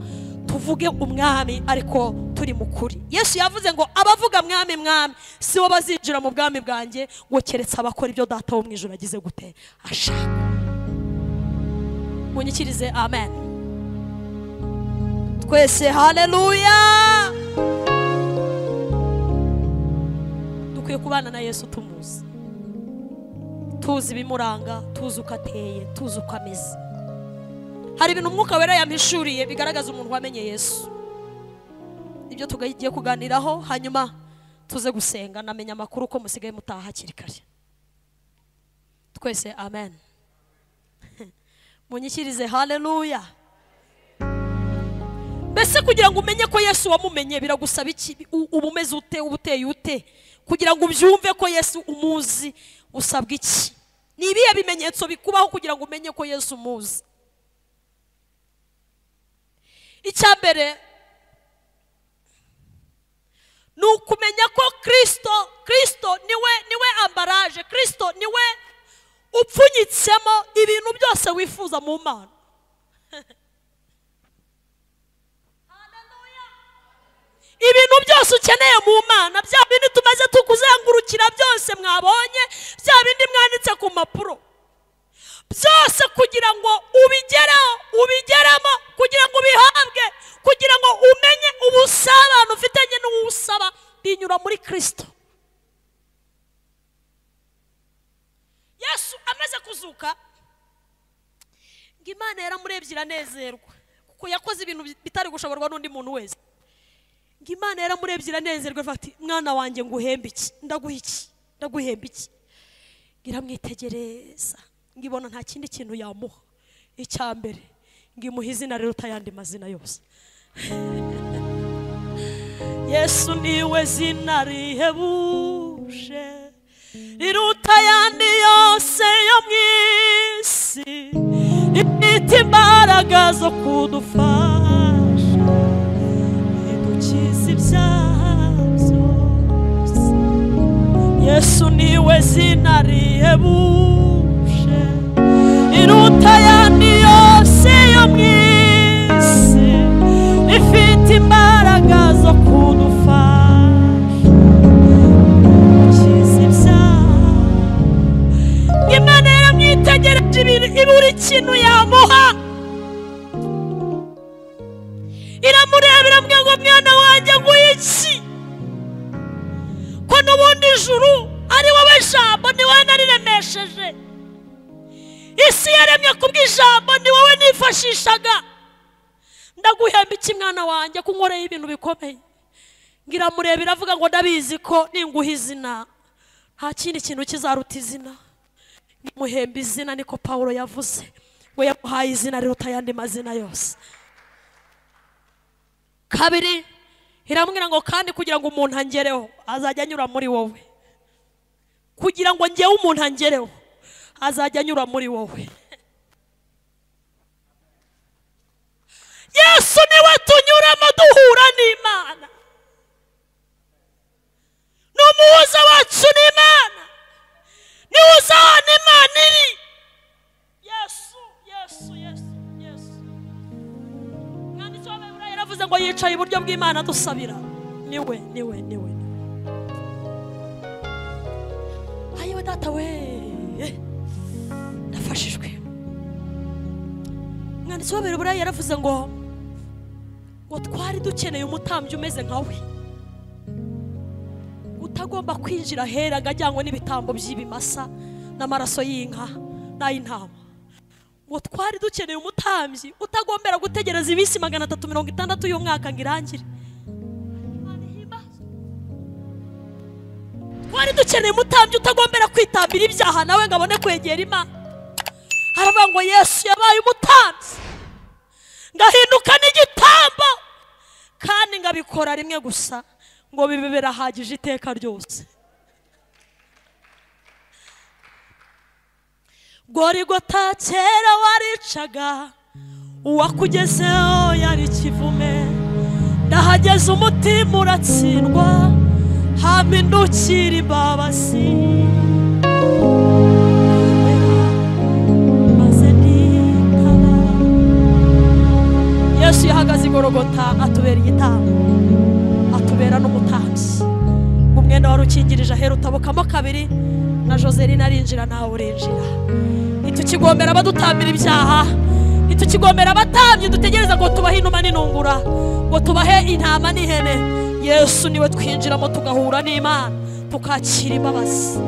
tuvuge umwami ariko turi mu kuri. Yesu yavuze ngo abavuga mwami mwami si bo bazinjira mu bwami bwanjye, ngo keretse abakora ibyo data wo mu ijuru agize gute ashaka. Munyikirize amen. Twese haleluya. Dukwiye kubana na Yesu tumuzi, tuzi ibimuranga, tuzi uko ateye, tuzi uko ameze. Hari ibintu Umwuka Wera yampishuriye bigaragaza umuntu wamenye Yesu. Ibyo tugiye kuganiraho, hanyuma tuze gusenga namenya amakuru ko musigaye mutaha hakiri kare. Twese amen. Munyikirize haleluya. Mbese kugira ngo umenye ko Yesu wamumenye biragusaba iki? Uba umeze ute? Uba uteye ute? Kugira ngo ubyumve ko Yesu umuzi usabwa iki? Ni ibihe bimenyetso bikubaho kugira ngo umenye ko Yesu umuzi? Icya mbere ni ukumenya ko Kristo niwe ambaraje, Kristo niwe upfunyitsemo ibintu byose wifuza mu Mana. Ibintu byose ukeneye mu Mana, bya bindi tumaze tukuzengurukira byose mwabonye, bya bindi mwanditse ku mpapuro byose, kugira ngo ubigereho, ubigeramo, kugira ngo ubihabwe, kugira ngo umenye ubusabane ufitanye n'uwusaba, binyura muri Kristo. Yesu amaze kuzuka, ngo Imana yaramurebye iranezerwa, kuko yakoze ibintu bitari gushoborwa n'undi muntu wese. Ngo Imana yaramurebye iranezerwa, ivuga ati mwana wanjye nguhembe iki? Ndaguha iki? Ndaguhemba iki? Iramwitegereza, ngo ibona nta kindi kintu yamuha. Icya mbere ngo imuhe izina riruta ayandi mazina yose. Yesu niwe zina rihebuje riruta ayandi yose yo mu isi, rifite imbaraga zo kudufasha, ridukiza ibyaha byose. Yesu niwe zina rihebuje riruta ayandi yose yo mu isi, rifite imbaraga zo kudufasha, ridukiza ibyaha. Imana yaramwitegereje ibura ikintu yamuha, iramureba iramubwira ngo mwana wanjye nguhe iki? Ko n'ubundi ijuru ari wowe jambo, ni wowe nariremesheje. Isi yaremye kubw'ijambo, ni wowe nifashishaga. Ndaguhemba iki mwana wanjye ko unkoreye ibintu bikomeye? Ngiramureba iravuga ngo ndabizi ko ninguha izina nta kindi kintu kizaruta izina. Muhemba izina, niko Paulo yavuze, we yamuhaye izina riruta ayandi mazina yose. Kabiri, Iramubwira ngo kandi kugira ngo umuntu angereho azajya anyura muri wowe. Kugira ngo ngewe umuntu angereho azajya anyura muri wowe. Yesu niwe tunyuramo duhura n'Imana. Ni umuhuza wacu n'Imana. Niwe uza ahantu Imana iri. Yesu, Yesu, Yesu, Yesu. Umwanditsi w'Abaheburayo yaravuze ngo yicaye iburyo bw'Imana adusabira. Niwe, niwe, niwe. Ayiwe data we, ndafashijwe. Umwanditsi w'Abaheburayo yaravuze ngo twari dukeneye umutambyi umeze nkawe, utagomba kwinjira ahera ngo ajyanywe n'ibitambo by'ibimasa n'amaraso y'inka n'ay'intama. Ngo twari dukeneye umutambyi utagombera gutegereza iminsi 360 y'umwaka ngo irangire. Twari dukeneye umutambyi utagombera kwitambira ibyaha nawe ngo abone kwegera Imana. Haravuga ngo Yesu yabaye umutambyi ngahinduka n'igitambo, kandi ngabikora rimwe gusa ngo bibe birahagije iteka ryose. Gorigota kera waricaga, uwakugezeho yari kivume. Ndahageze umutima uratsindwa, hampindukira imbabazi. Maze nitaba. Yesu yahagaze i Gorogota atubera igitambo, atubera n'umutambyi. Umwenda wari ukingirije ahera utabukamo kabiri, na Joseline arinjira nawe urinjira. Ntitukigombera abadutambira ibyaha, ntitukigombera abatambyi dutegereza ngo tubahe inuma n'inungura, ngo tubahe intama n'ihene. Yesu niwe twinjiramo tugahura n'Imana, tukakira imbabazi.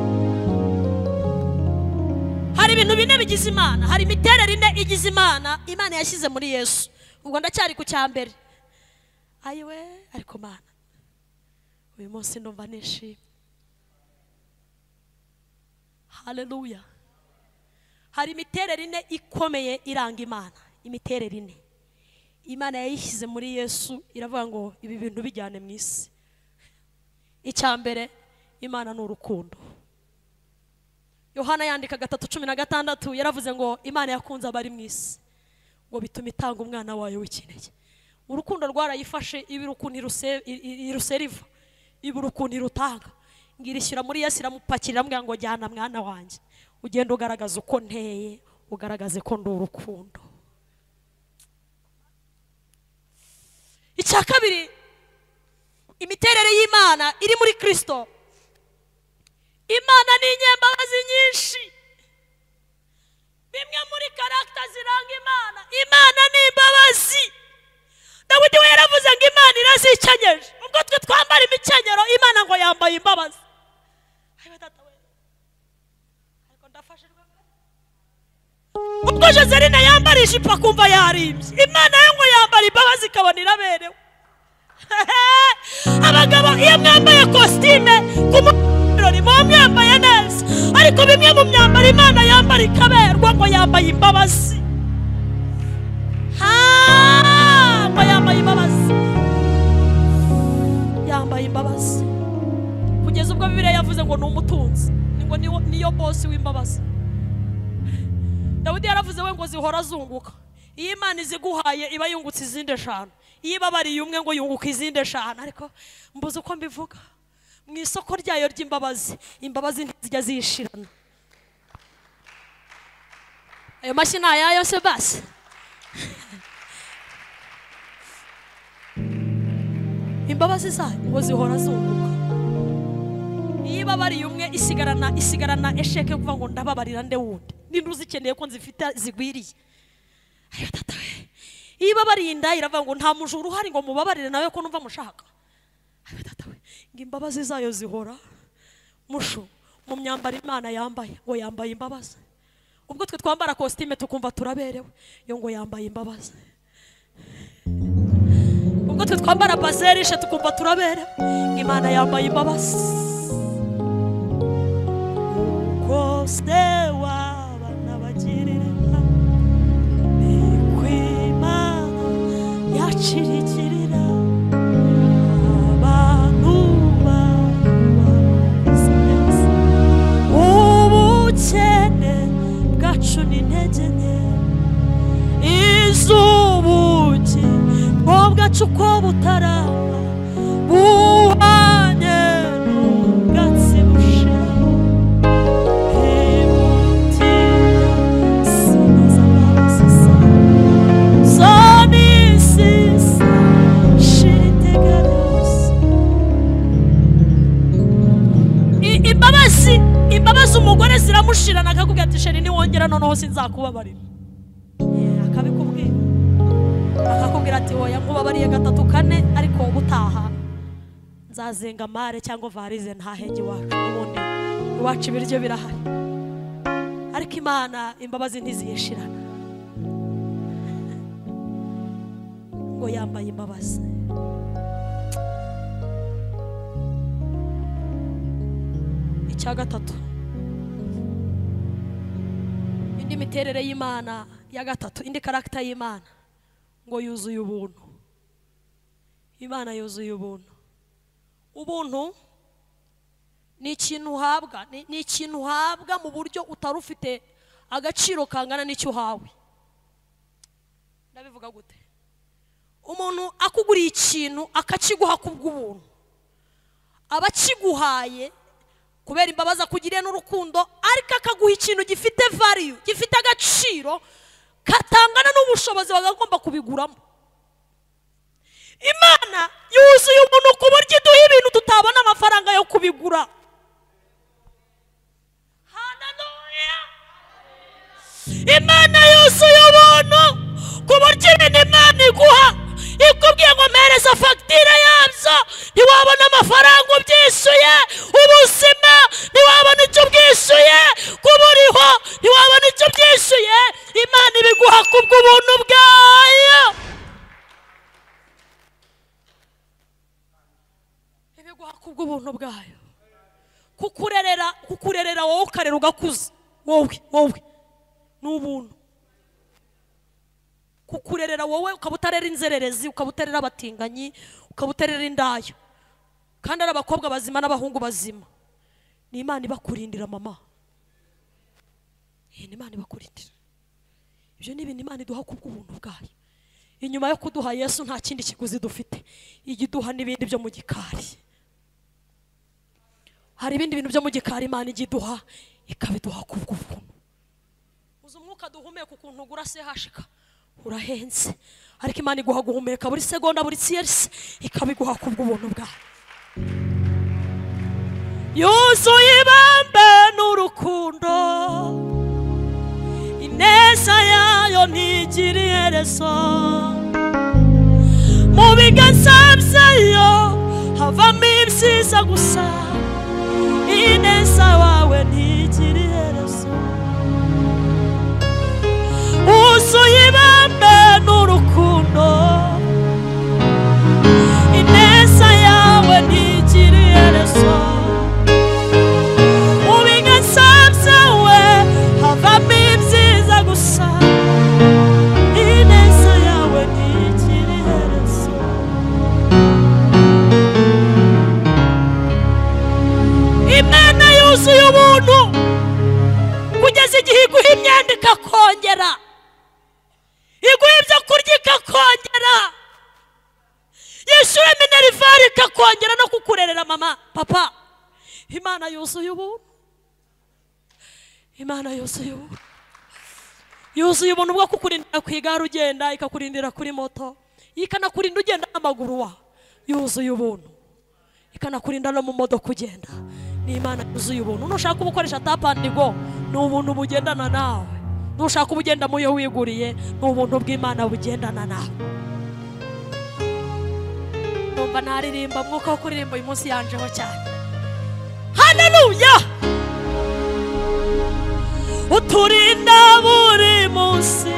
Hari ibintu bine bigize Imana, hari imiterere ine igize Imana, Imana yashyize muri Yesu. Ubwo ndacyari ku cya mbere. Ayiwe, ariko Mana, uyu munsi ndumva nishimye. Haleluya. Hari imiterere ine ikomeye iranga Imana, imiterere ine. Imana yayishyize muri Yesu, iravuga ngo ibi bintu bijyane mu isi. Icya mbere, Imana ni urukundo. Yohana yandika 3:16 yaravuze ngo Imana yakunze abari mu isi, ngo bituma itanga umwana wayo w'ikinege. Urukundo rwarayifashe, ibira ukuntu iruseriva, ibura ukuntu irutanga. Ngirishyira muri Yesu, iramupakira, iramubwira ngo jyana mwana wanjye, ugende ugaragaza uko nteye, ugaragaze ko ndi urukundo. Icya kabiri, imiterere y'Imana iri muri Kristo. Imana ni inyembabazi nyinshi. Bimwe muri karagita ziranga Imana, Imana ni imbabazi. Dawidi we yaravuze ngo Imana irazikenyeje. Ubwo twe twambara imikenyero, Imana ngo yambaye imbabazi. Ubwo Joseline yambara ijipo akumva yarimbye, Imana yo ngo yambara imbabazi ikabona iraberewe. Abagabo iyo mwambaye kositime ku birori muba mwambaye neza, ariko bimwe mu myambaro Imana yambara ikaberwa ngo yambaye imbabazi. Ngo yambaye imbabazi, yambaye imbabazi. Kugeza ubwo Bibiliya yavuze ngo ni umutunzi, ngo niyo bosi w'imbabazi. Dawidi yaravuze we ngo zihora zunguka. Iyo Imana iziguhaye iba yungutse izindi eshanu, iyo ibabariye umwe ngo yunguka izindi eshanu. Ariko mbuze uko mbivuga, mu isoko ryayo ry'imbabazi, imbabazi ntizijya zishirana. Ayo mashyi ni ayayo se basi? Imbabazi zayo ngo zihora zunguka. Iyo ibabariye umwe isigarana esheke yo kuvuga ngo ndababarira nde wundi, ninde uzikeneye ko nzifite zigwiriye. Ayo tata we. Iyo ibabariye inda iravuga ngo nta mujura uhari ngo mubabarire nawe ko numva mushaka. Ayo tata we. Ngo imbabazi zayo zihora mushu mu myambaro Imana yambaye, ngo yambaye imbabazi. Ubwo twe twambara kositime tukumva turaberewe, yo ngo yambaye imbabazi. Ubwo twe twambara bazerishe tukumva turaberewe, Imana yambaye imbabazi. Uko se wabana bagirira, ni kwimana yakirikirira. intege nke izubuki bwacu uko butarama buhanye n'ubwatsi bushiraho ntibutinya sinaza amasisa zonisisa shira iteka ryose. Imbabazi umugore ziramushirana akakubwira ati sheri niwongera noneho sinzakubabarira. Akabikubwira akakubwira ati oya nkubabariye 3 4 ariko ubutaha nzazenga mare cyangwa varize ntahenge iwacu, ubundi iwacu ibiryo birahari. Ariko Imana imbabazi ntiziyishirana, ngo yambaye imbabazi. Icya gatatu, indi miterere y'Imana ya gatatu, indi karakita y'Imana, ngo yuzuye ubuntu. Imana yuzuye ubuntu. Ubuntu ni ikintu uhabwa, ni ikintu uhabwa mu buryo utari ufite agaciro kangana n'icyo uhawe. Ndabivuga gute? Umuntu akuguriye ikintu akakiguha kubw'ubuntu, aba akiguhaye kubera imbabazi akugiriye n'urukundo, ariko akaguha ikintu gifite value, gifite agaciro katangana n'ubushobozi bagomba kubiguramo. Imana yuzuye umuntu ku buryo iduha ibintu tutabona amafaranga yo kubigura. Haleluya! Imana yuzuye ubuntu ku buryo ibintu Imana iguha ikubwiye ngo mpereza fagitire yabyo, ntiwabona amafaranga ubyishyuye. Ubuzima ntiwabona icyo ubwishyuye, kuba uriho ntiwabona icyo ubyishyuye. Imana ibiguha kubw'ubuntu bwayo, ibiguha kubw'ubuntu bwayo. Kukurerera wowe ukarera ugakuza, wowe ni ubuntu. Kukurerera wowe ukaba utarera inzererezi, ukaba utarera abatinganyi, ukaba utarera indaya, kandi ari abakobwa bazima n'abahungu bazima. Ni Imana ibakurindira mama, ni Imana ibakurindira. Ibyo ni ibintu Imana iduha kubw'ubuntu bwayo. Inyuma yo kuduha Yesu nta kindi kiguzi dufite, ijya iduha n'ibindi byo mu gikari. Hari ibindi bintu byo mu gikari Imana ijya iduha, ikabiduha kubw'ubuntu. Uzi umwuka duhumeka ukuntu ugura sehashika urahenze, ariko Imana iguha guhumeka buri segonda, buri tierce, ikabiguha kubw'ubuntu bwayo. Yuzuye ibambe n'urukundo, ineza yayo ntigira iherezo. Mu biganza byayo havamo ibyiza gusa, ineza wawe ntigira iherezo. Wuzuye ibambe n'urukundo, ineza yawe ntigira iherezo. Mu biganza byawe havamo ibyiza gusa, ineza yawe ntigira iherezo. Imana yuzuye ubuntu kugeza igihe iguha imyenda ikakongera, iguha ibyo kurya ikakongera, yishyura minerivare ikakongera no kukurerera mama, papa. Imana yuzuye ubuntu. Imana yuzuye ubuntu. Yuzuye ubuntu bwo kukurindira ku igare ugenda, ikakurindira kuri moto, ikanakurinda ugenda n'amaguru wa. Yuzuye ubuntu, ikanakurinda no mu modoka ugenda. Ni Imana yuzuye ubuntu. Nushaka ubukoresha tap and go, ni ubuntu bugendana nawe. Nushaka ubugenda muyo wiguriye, ni ubuntu bw'Imana bugendana nawe. Ndumva naririmba mwuka wo kuririmba uyu munsi yanjeho cyane. Haleluya! Uturinda buri munsi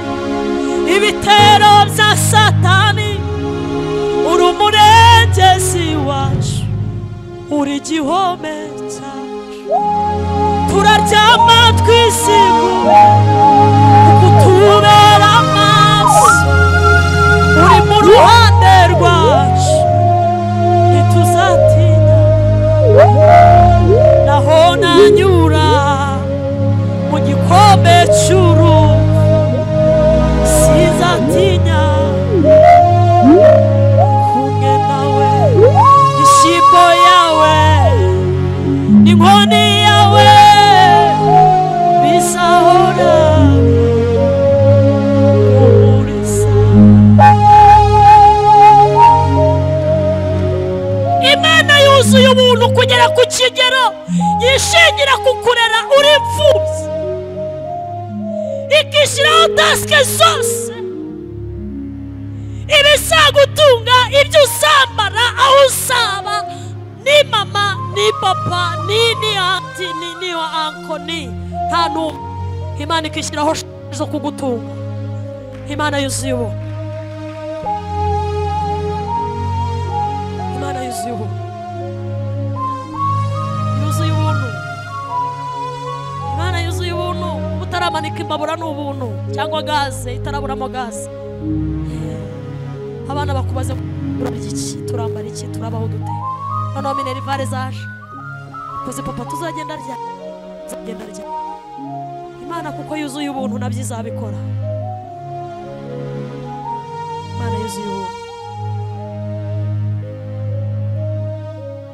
ibitero bya Satani, uri umurengezi wacu, uri igihome cyacu. Turaryama twisiguye kuko utubera amaso, uri mu ruhande rwacu ntituzatinya. Naho nanyura mu gikombe cy'urupfu, Yishingira kukurera uri imfubyi, ikishyiraho tasike zose, ibizagutunga, ibyo uzambara, aho uzaba, ni mama, ni papa, ni anti, ni anko, ni nta n'umwe. Imana ikishyiraho zo kugutunga. Imana yuzuye ubuntu. Imana yuzuye ubuntu. Yuzuye ubuntu. Imana yuzuye ubuntu. Utaramanika imbabura ni ubuntu, cyangwa gaze itaraburamo gaze. Abana bakubaze turarya iki, turambara iki, turabaho dute? Noneho minerivare zaje. Kuze papa tuzagenda rya. Tuzagenda rya. Imana kuko yuzuye ubuntu nabyo izabikora. Imana yuzuye ubuntu.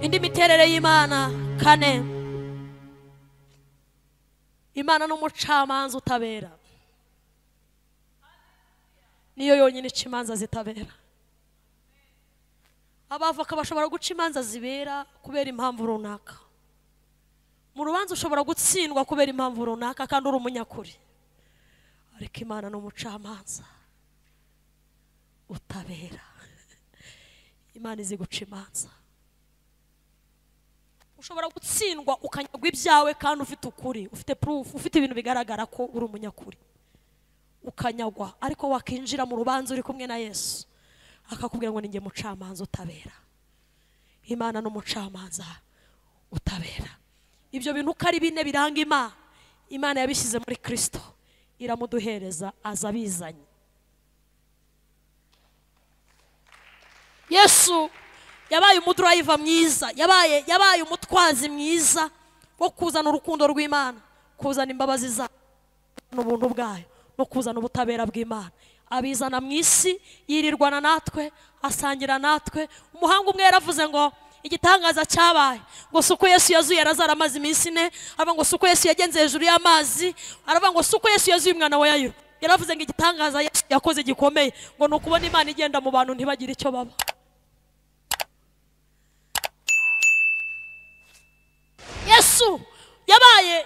Indi miterere y'Imana kane. Imana n'umucamanza utabera. Niyo yonyine ica imanza zitabera. Abavoka bashobora guca imanza zibera kubera impamvu runaka. Mu rubanza ushobora gutsindwa kubera impamvu runaka kandi uri umunyakuri. Ariko Imana n'umucamanza utabera. Imana izi guca imanza. Ushobora gutsindwa ukanyagwa ibyawe kandi ufite ukuri, ufite proof, ufite ibintu bigaragara ko uri umunyakuri. Ukanyagwa, ariko wakinjira mu rubanza uri kumwe na Yesu, akakubwira ngo ninjye mucamanza utabera. Imana n'umucamanza utabera. Ibyo bintu uko ari bine biranga Imana, Imana yabishyize muri Kristo, iramuduhereza aza bizanye. Yesu yabaye umudriver mwiza, yabaye umutwazi mwiza wo kuzana urukundo rw'Imana, kuzana imbabazi zayo n'ubuntu bwayo, no kuzana ubutabera bw'Imana. Abizana mu isi, yirirwana natwe, asangira natwe. Umuhanga umwe yaravuze ngo igitangaza cyabaye ngo suko Yesu yazuye Lazaro amaze iminsi ine, aravuga ngo suko Yesu yagenze hejuru y'amazi, aravuga ngo suko Yesu yazuye umwana wa Yayiro. Yaravuze ngo igitangaza Yesu yakoze gikomeye ngo ni ukubona Imana igenda mu bantu ntibagire icyo baba. Yesu yabaye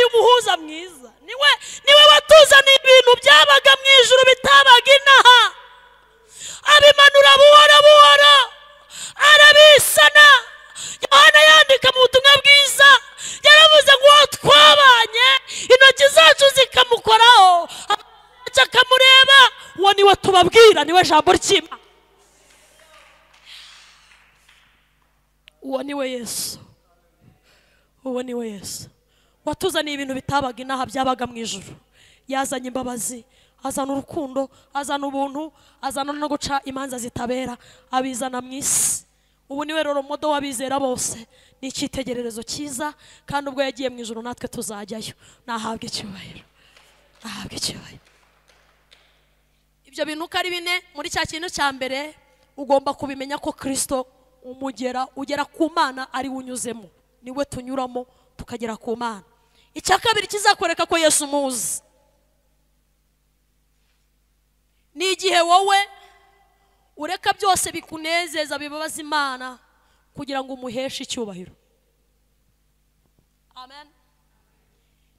umuhuza mwiza. Niwe watuzaniye ibintu byabaga mu ijuru bitabaga inaha, abimanura buhoro buhoro, arabisana. Yohana yandika mu butumwa bwiza yaravuze ngo uwo twabanye intoki zacu zikamukoraho, akamureba, uwo niwe tubabwira, niwe jambo ry'Imana. Uwo niwe Yesu. Uwo niwe Yesu watuzaniye ibintu bitabaga inaha byabaga mu ijuru. Yazanye imbabazi, azana urukundo, azana ubuntu, azana no guca imanza zitabera, abizana mu isi. Ubu niwe roromodo w'abizera bose, ni icyitegererezo cyiza, kandi ubwo yagiye mu ijuru natwe tuzajyayo. Nahabwe icyubahiro, nahabwe icyubahiro. Ibyo bintu uko ari bine muri cya kintu cya mbere ugomba kubimenya ko Kristo umugera ugera ku Mana ari unyuzemo, niwe tunyuramo tukagera ku Mana. Icya kabiri kizakwereka ko Yesu umuzi ni igihe wowe ureka byose bikunezeza bibabaza Imana kugira ngo umuheshe icyubahiro. Amen.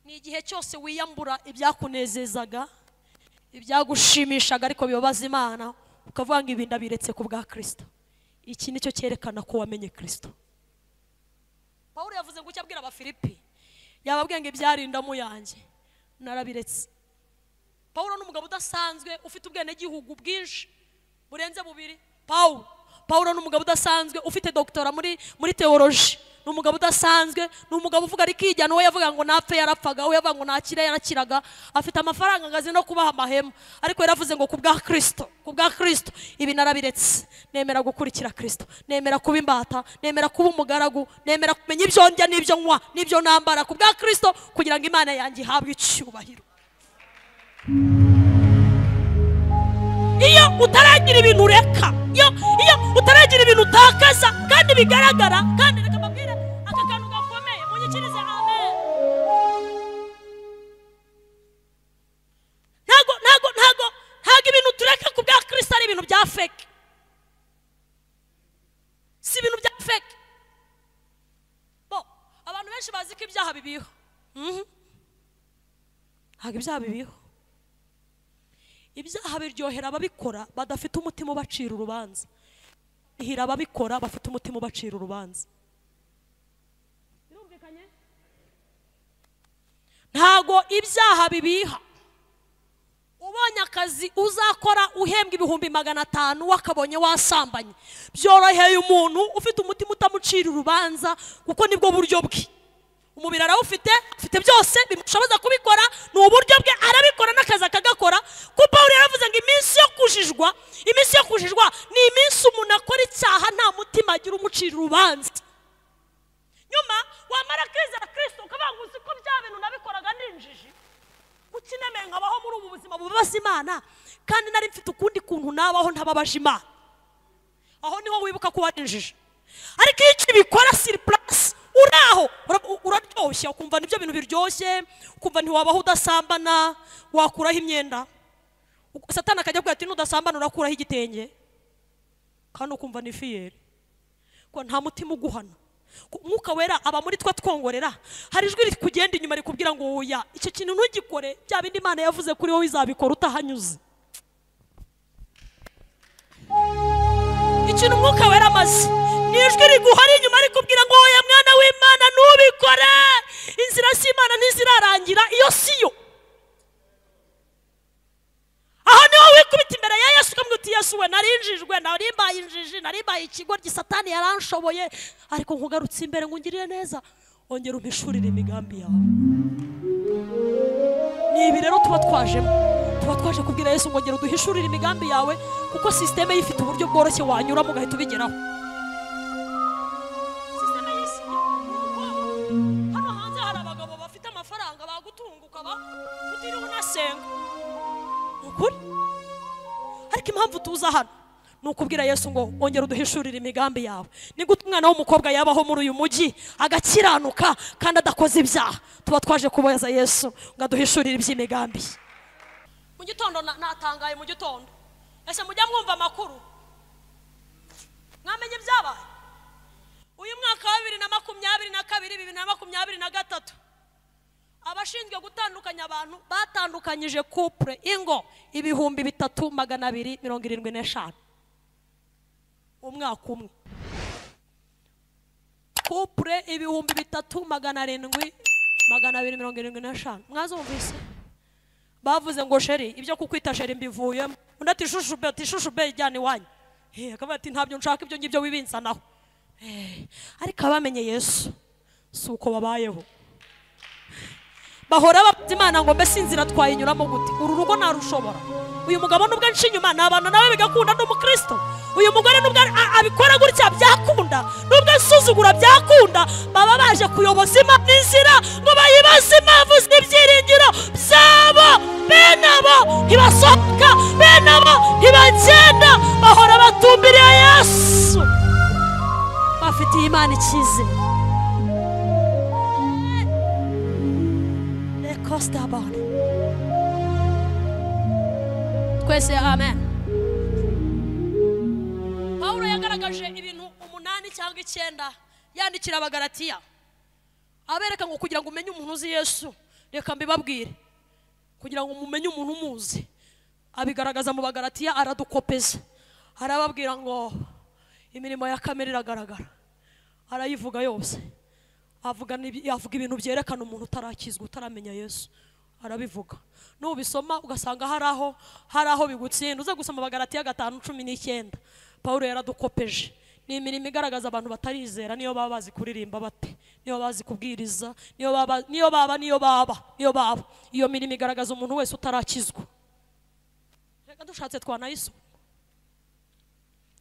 Ni igihe cyose wiyambura ibyakunezezaga, ibyagushimishaga ariko bibabaza Imana, ukavuga ngo ibi ndabiretse ku bwa Kristo. Iki nicyo cyerekana ko wamenye Kristo. Paulo yavuze ngo icyo abwira Abafilipi, yababwiye ngo ibyarindamu yanjye narabiretse. Paulo ni umugabo udasanzwe ufite ubwenegihugu bwinshi burenze bubiri. Paulo ni umugabo udasanzwe ufite doctora muri theology. Ni umugabo udasanzwe, ni umugabo uvuga arikijyana, uwo yavuga ngo napfe yarapfaga, uwo yavuga ngo nakire yarakiraga, afite amafaranga ngazi no kubaha amahema, ariko yaravuze ngo ku bwa Kristo, ku bwa Kristo ibi narabiretse. Nemera gukurikira Kristo, nemera kuba imbata, nemera kuba umugaragu, nemera kumenya ibyo ndya n'ibyo nywa n'ibyo nambara ku bwa Kristo, kugira ngo Imana yanjye ihabwe icyubahiro. Iyo utaragira ibintu ureka, iyo utaragira ibintu utakaza kandi bigaragara, kandi reka mbabwire aka kantu gakomeye, munyikirize amen. Ntago ibintu tureka ku bwa Kristo ari ibintu bya fake. Si ibintu bya fake. Ibyaha bibiho. Ntabwo ibyaha bibiho. Ibyaha biryohera ababikora badafite umutima ubacira urubanza. Hira ababikora bafite umutima ubacira urubanza. Birumvikanye? Ntago ibyaha bibiha. Ubonye akazi uzakora uhembwa 500,000 wakabonye wasambanye, byoroheye umuntu ufite umutima utamucira urubanza, kuko nibwo buryo bwe. Umubiri arawufite, afite byose bimushoboza kubikora, ni uburyo bwe, arabikora n'akazi akagakora. Kuko Pawulo yaravuze ngo iminsi yo kujijwa, iminsi yo kujijwa ni iminsi umuntu akora icyaha nta mutima agira umucira urubanza. Nyuma wamara kwizera Kristo ukavuga ngo uzi ko bya bintu nabikoraga ninjiji, kuki nemeye nkabaho muri ubu buzima bubabaza Imana, kandi nari mfite ukundi kuntu nabaho ntababaje Imana. Aho niho wibuka ko warinjije. Ariko iyo ukibikora sur place uraho uraryoshye, ukumva nibyo bintu biryoshye, ukumva ntiwabaho udasambana, wakuraho imyenda. Satani akajya akubwira ati nudasambana urakuraho igitenge, kandi ukumva ni fiyeri, ko nta mutima uguhana. Umwuka wera aba muri twe twongorera, hari ijwi rikugenda inyuma rikubwira ngo oya, icyo kintu ntugikore, bya bindi Imana yavuze kuri wowe izabikora utahanyuze. Ikintu umwuka wera amaze ni ijwi riguhora inyuma rikubwira ngo oya mwana w'Imana ntubikore, inzira z'Imana ntizirarangira, iyo siyo. Aho niho wikubita imbere ya Yesu ukamubwira uti Yesu we, narinjijwe, narimbaye injiji, narimbaye ikigoryi, Satani yaranshoboye, ariko nkugarutse imbere ngo ungirire neza, ongera umpishurire imigambi yawe. Ni ibi rero tuba twajemo, tuba twaje kubwira Yesu ngo ongera uduhishurire imigambi yawe, kuko systeme yifite uburyo bworoshye wanyuramo ugahita ubigeraho. Systeme y'isi, hano hanze hari abagabo bafite amafaranga bagutunguka ba utiriwe unasenga. Ukuri. Ariko impamvu tuza hano ni ukubwira Yesu ngo ongera uduhishurire imigambi yawe. Ni gute umwana w'umukobwa yabaho muri uyu mujyi agakiranuka kandi adakoze ibyaha? Tuba twaje kubaza Yesu ngo aduhishurire iby'imigambi. Mu gitondo natangaye, mu gitondo ese mujya mwumva amakuru, mwamenye ibyabaye uyu mwaka wa 2022 2023? Abashinzwe gutandukanya abantu batandukanyije couple ingo 3275 umwaka umwe. Couple 3775. Mwazumvise bavuze ngo sheri, ibyo kukwita sheri mbivuyemo. Undi ati shushu be, ati shushu be ijyana iwanyu. Akavuga ati ntabyo nshaka ibyo ngibyo wibinsanaho. Ariko abamenye Yesu si uko babayeho. Bahora babaza Imana ngo mbese inzira twayinyuramo gute? Uru rugo narushobora. Uyu mugabo nubwo nca inyuma nabana nawe bigakunda, ndi umukristo. Uyu mugore nubwo abikora gutya byakunda, nubwo asuzugura byakunda. Baba baje kuyoboza Imana inzira ngo bayibaze impamvu z'ibyiringiro byabo. Bene abo ntibasohoka, bene abo ntibagenda, bahora batumbiriye Yesu, bafitiye Imana icyizere. Twese amen. Pawulo yagaragaje ibintu 8 cyangwa 9 yandikira Abagalatiya, abereka ngo kugira ngo umenye umuntu uzi Yesu, reka mbibabwire, kugira ngo mumenye umuntu umuzi. Abigaragaza mu Bagalatiya, aradukopeza, arababwira ngo imirimo ya kamere iragaragara, arayivuga yose. Avuga ibintu byerekana umuntu utarakizwa, utaramenya Yesu, arabivuga. Nubisoma ugasanga hari aho bigutsinda. Uze gusoma Abagalatiya 5:19. Pawulo yaradukopeje. Ni imirimo igaragaza abantu batarizera, niyo baba bazi kuririmba bate, niyo bazi kubwiriza, niyo baba niyo baba niyo baba niyo baba. Iyo mirimo igaragaza umuntu wese utarakizwa. Reka dushatse twanayisoma.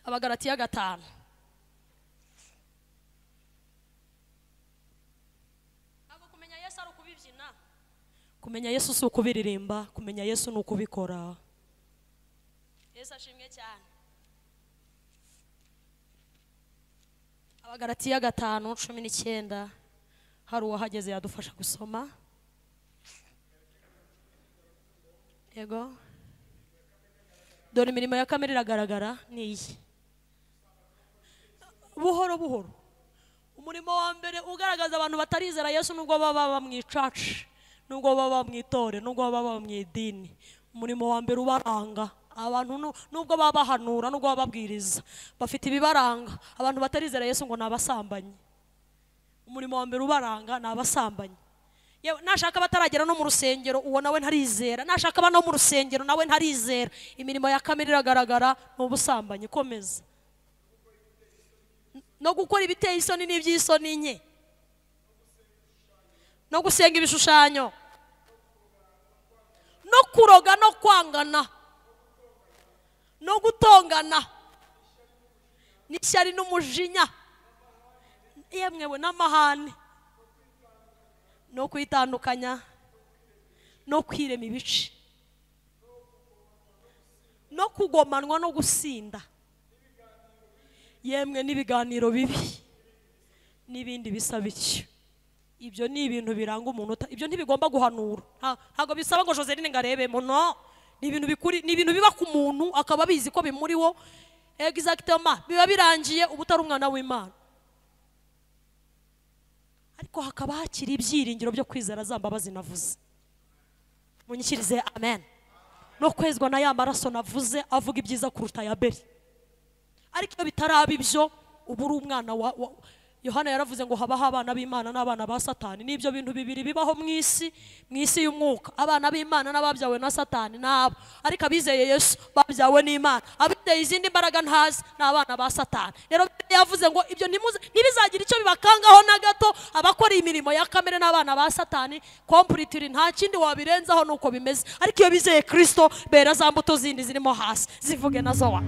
Abagalatiya 5. Kumenya Yesu si ukubiririmba, kumenya Yesu ni ukubikora. Yesu ashimwe cyane. Abagalatiya 5:19, hari uwahageze yadufasha gusoma. Yego. Dore imirimo ya kamere iragaragara ni iyi. Buhoro buhoro. Umurimo wa mbere ugaragaza abantu batarizera Yesu, nubwo baba mu icaci, nubwo baba mu itore, nubwo baba mu idini, umurimo wa mbere ubaranga abantu, nubwo baba bahanura, nubwo baba babwiriza, bafite ibibaranga. Abantu batarizera Yesu ngo ni abasambanyi. Umurimo wa mbere ubaranga ni abasambanyi. Nashaka bataragera no mu rusengero, uwo nawe ntarizera. Nashaka ba no mu rusengero, nawe ntarizera. Imirimo ya kamere iragaragara ni ubusambanyi. Komeza. No gukora ibiteye isoni n'iby'isoni nke, no gusenga ibishushanyo, no kuroga, no kwangana, no gutongana, n'ishyari n'umujinya, yemwewe n'amahane, no kwitandukanya, no kwirema ibice, no kugomanwa, no gusinda, yemwe n'ibiganiro bibi n'ibindi bisa bityo. Ibyo ni ibintu biranga umuntu. Ibyo ntibigomba guhanura. Ntabwo bisaba ngo Joseline ngarebemo, no. Ni ibintu bikuri, ni ibintu biba ku muntu akaba abizi ko bimuriwo. Exactement, biba birangiye uba utari umwana w'Imana. Ariko hakaba hakiri ibyiringiro byo kwizera za mbabazi navuze. Munyikirize amen. No kwezwa na ya maraso navuze avuga ibyiza kuruta ya Abeli. Ariko iyo bitaraba ibyo, uba uri umwana wa Yohana yaravuze ngo habaho abana b'Imana n'abana ba Satani. Nibyo bintu bibiri bibaho mu isi, mu isi y'umwuka. Abana b'Imana n'ababyawe na Satani nabo. Ariko abizeye Yesu babyawe n'Imana. Abizeye izindi mbaraga ntazi ni abana ba Satani. Rero yavuze ngo ibyo ntibizagira icyo bibakangaho na gato. Abakora imirimo ya kamere n'abana ba Satani completely, nta kindi wabirenzaho nuko bimeze. Ariko iyo bizeye Kristo bera za mbuto zindi zirimo hasi zivuge nazo wa.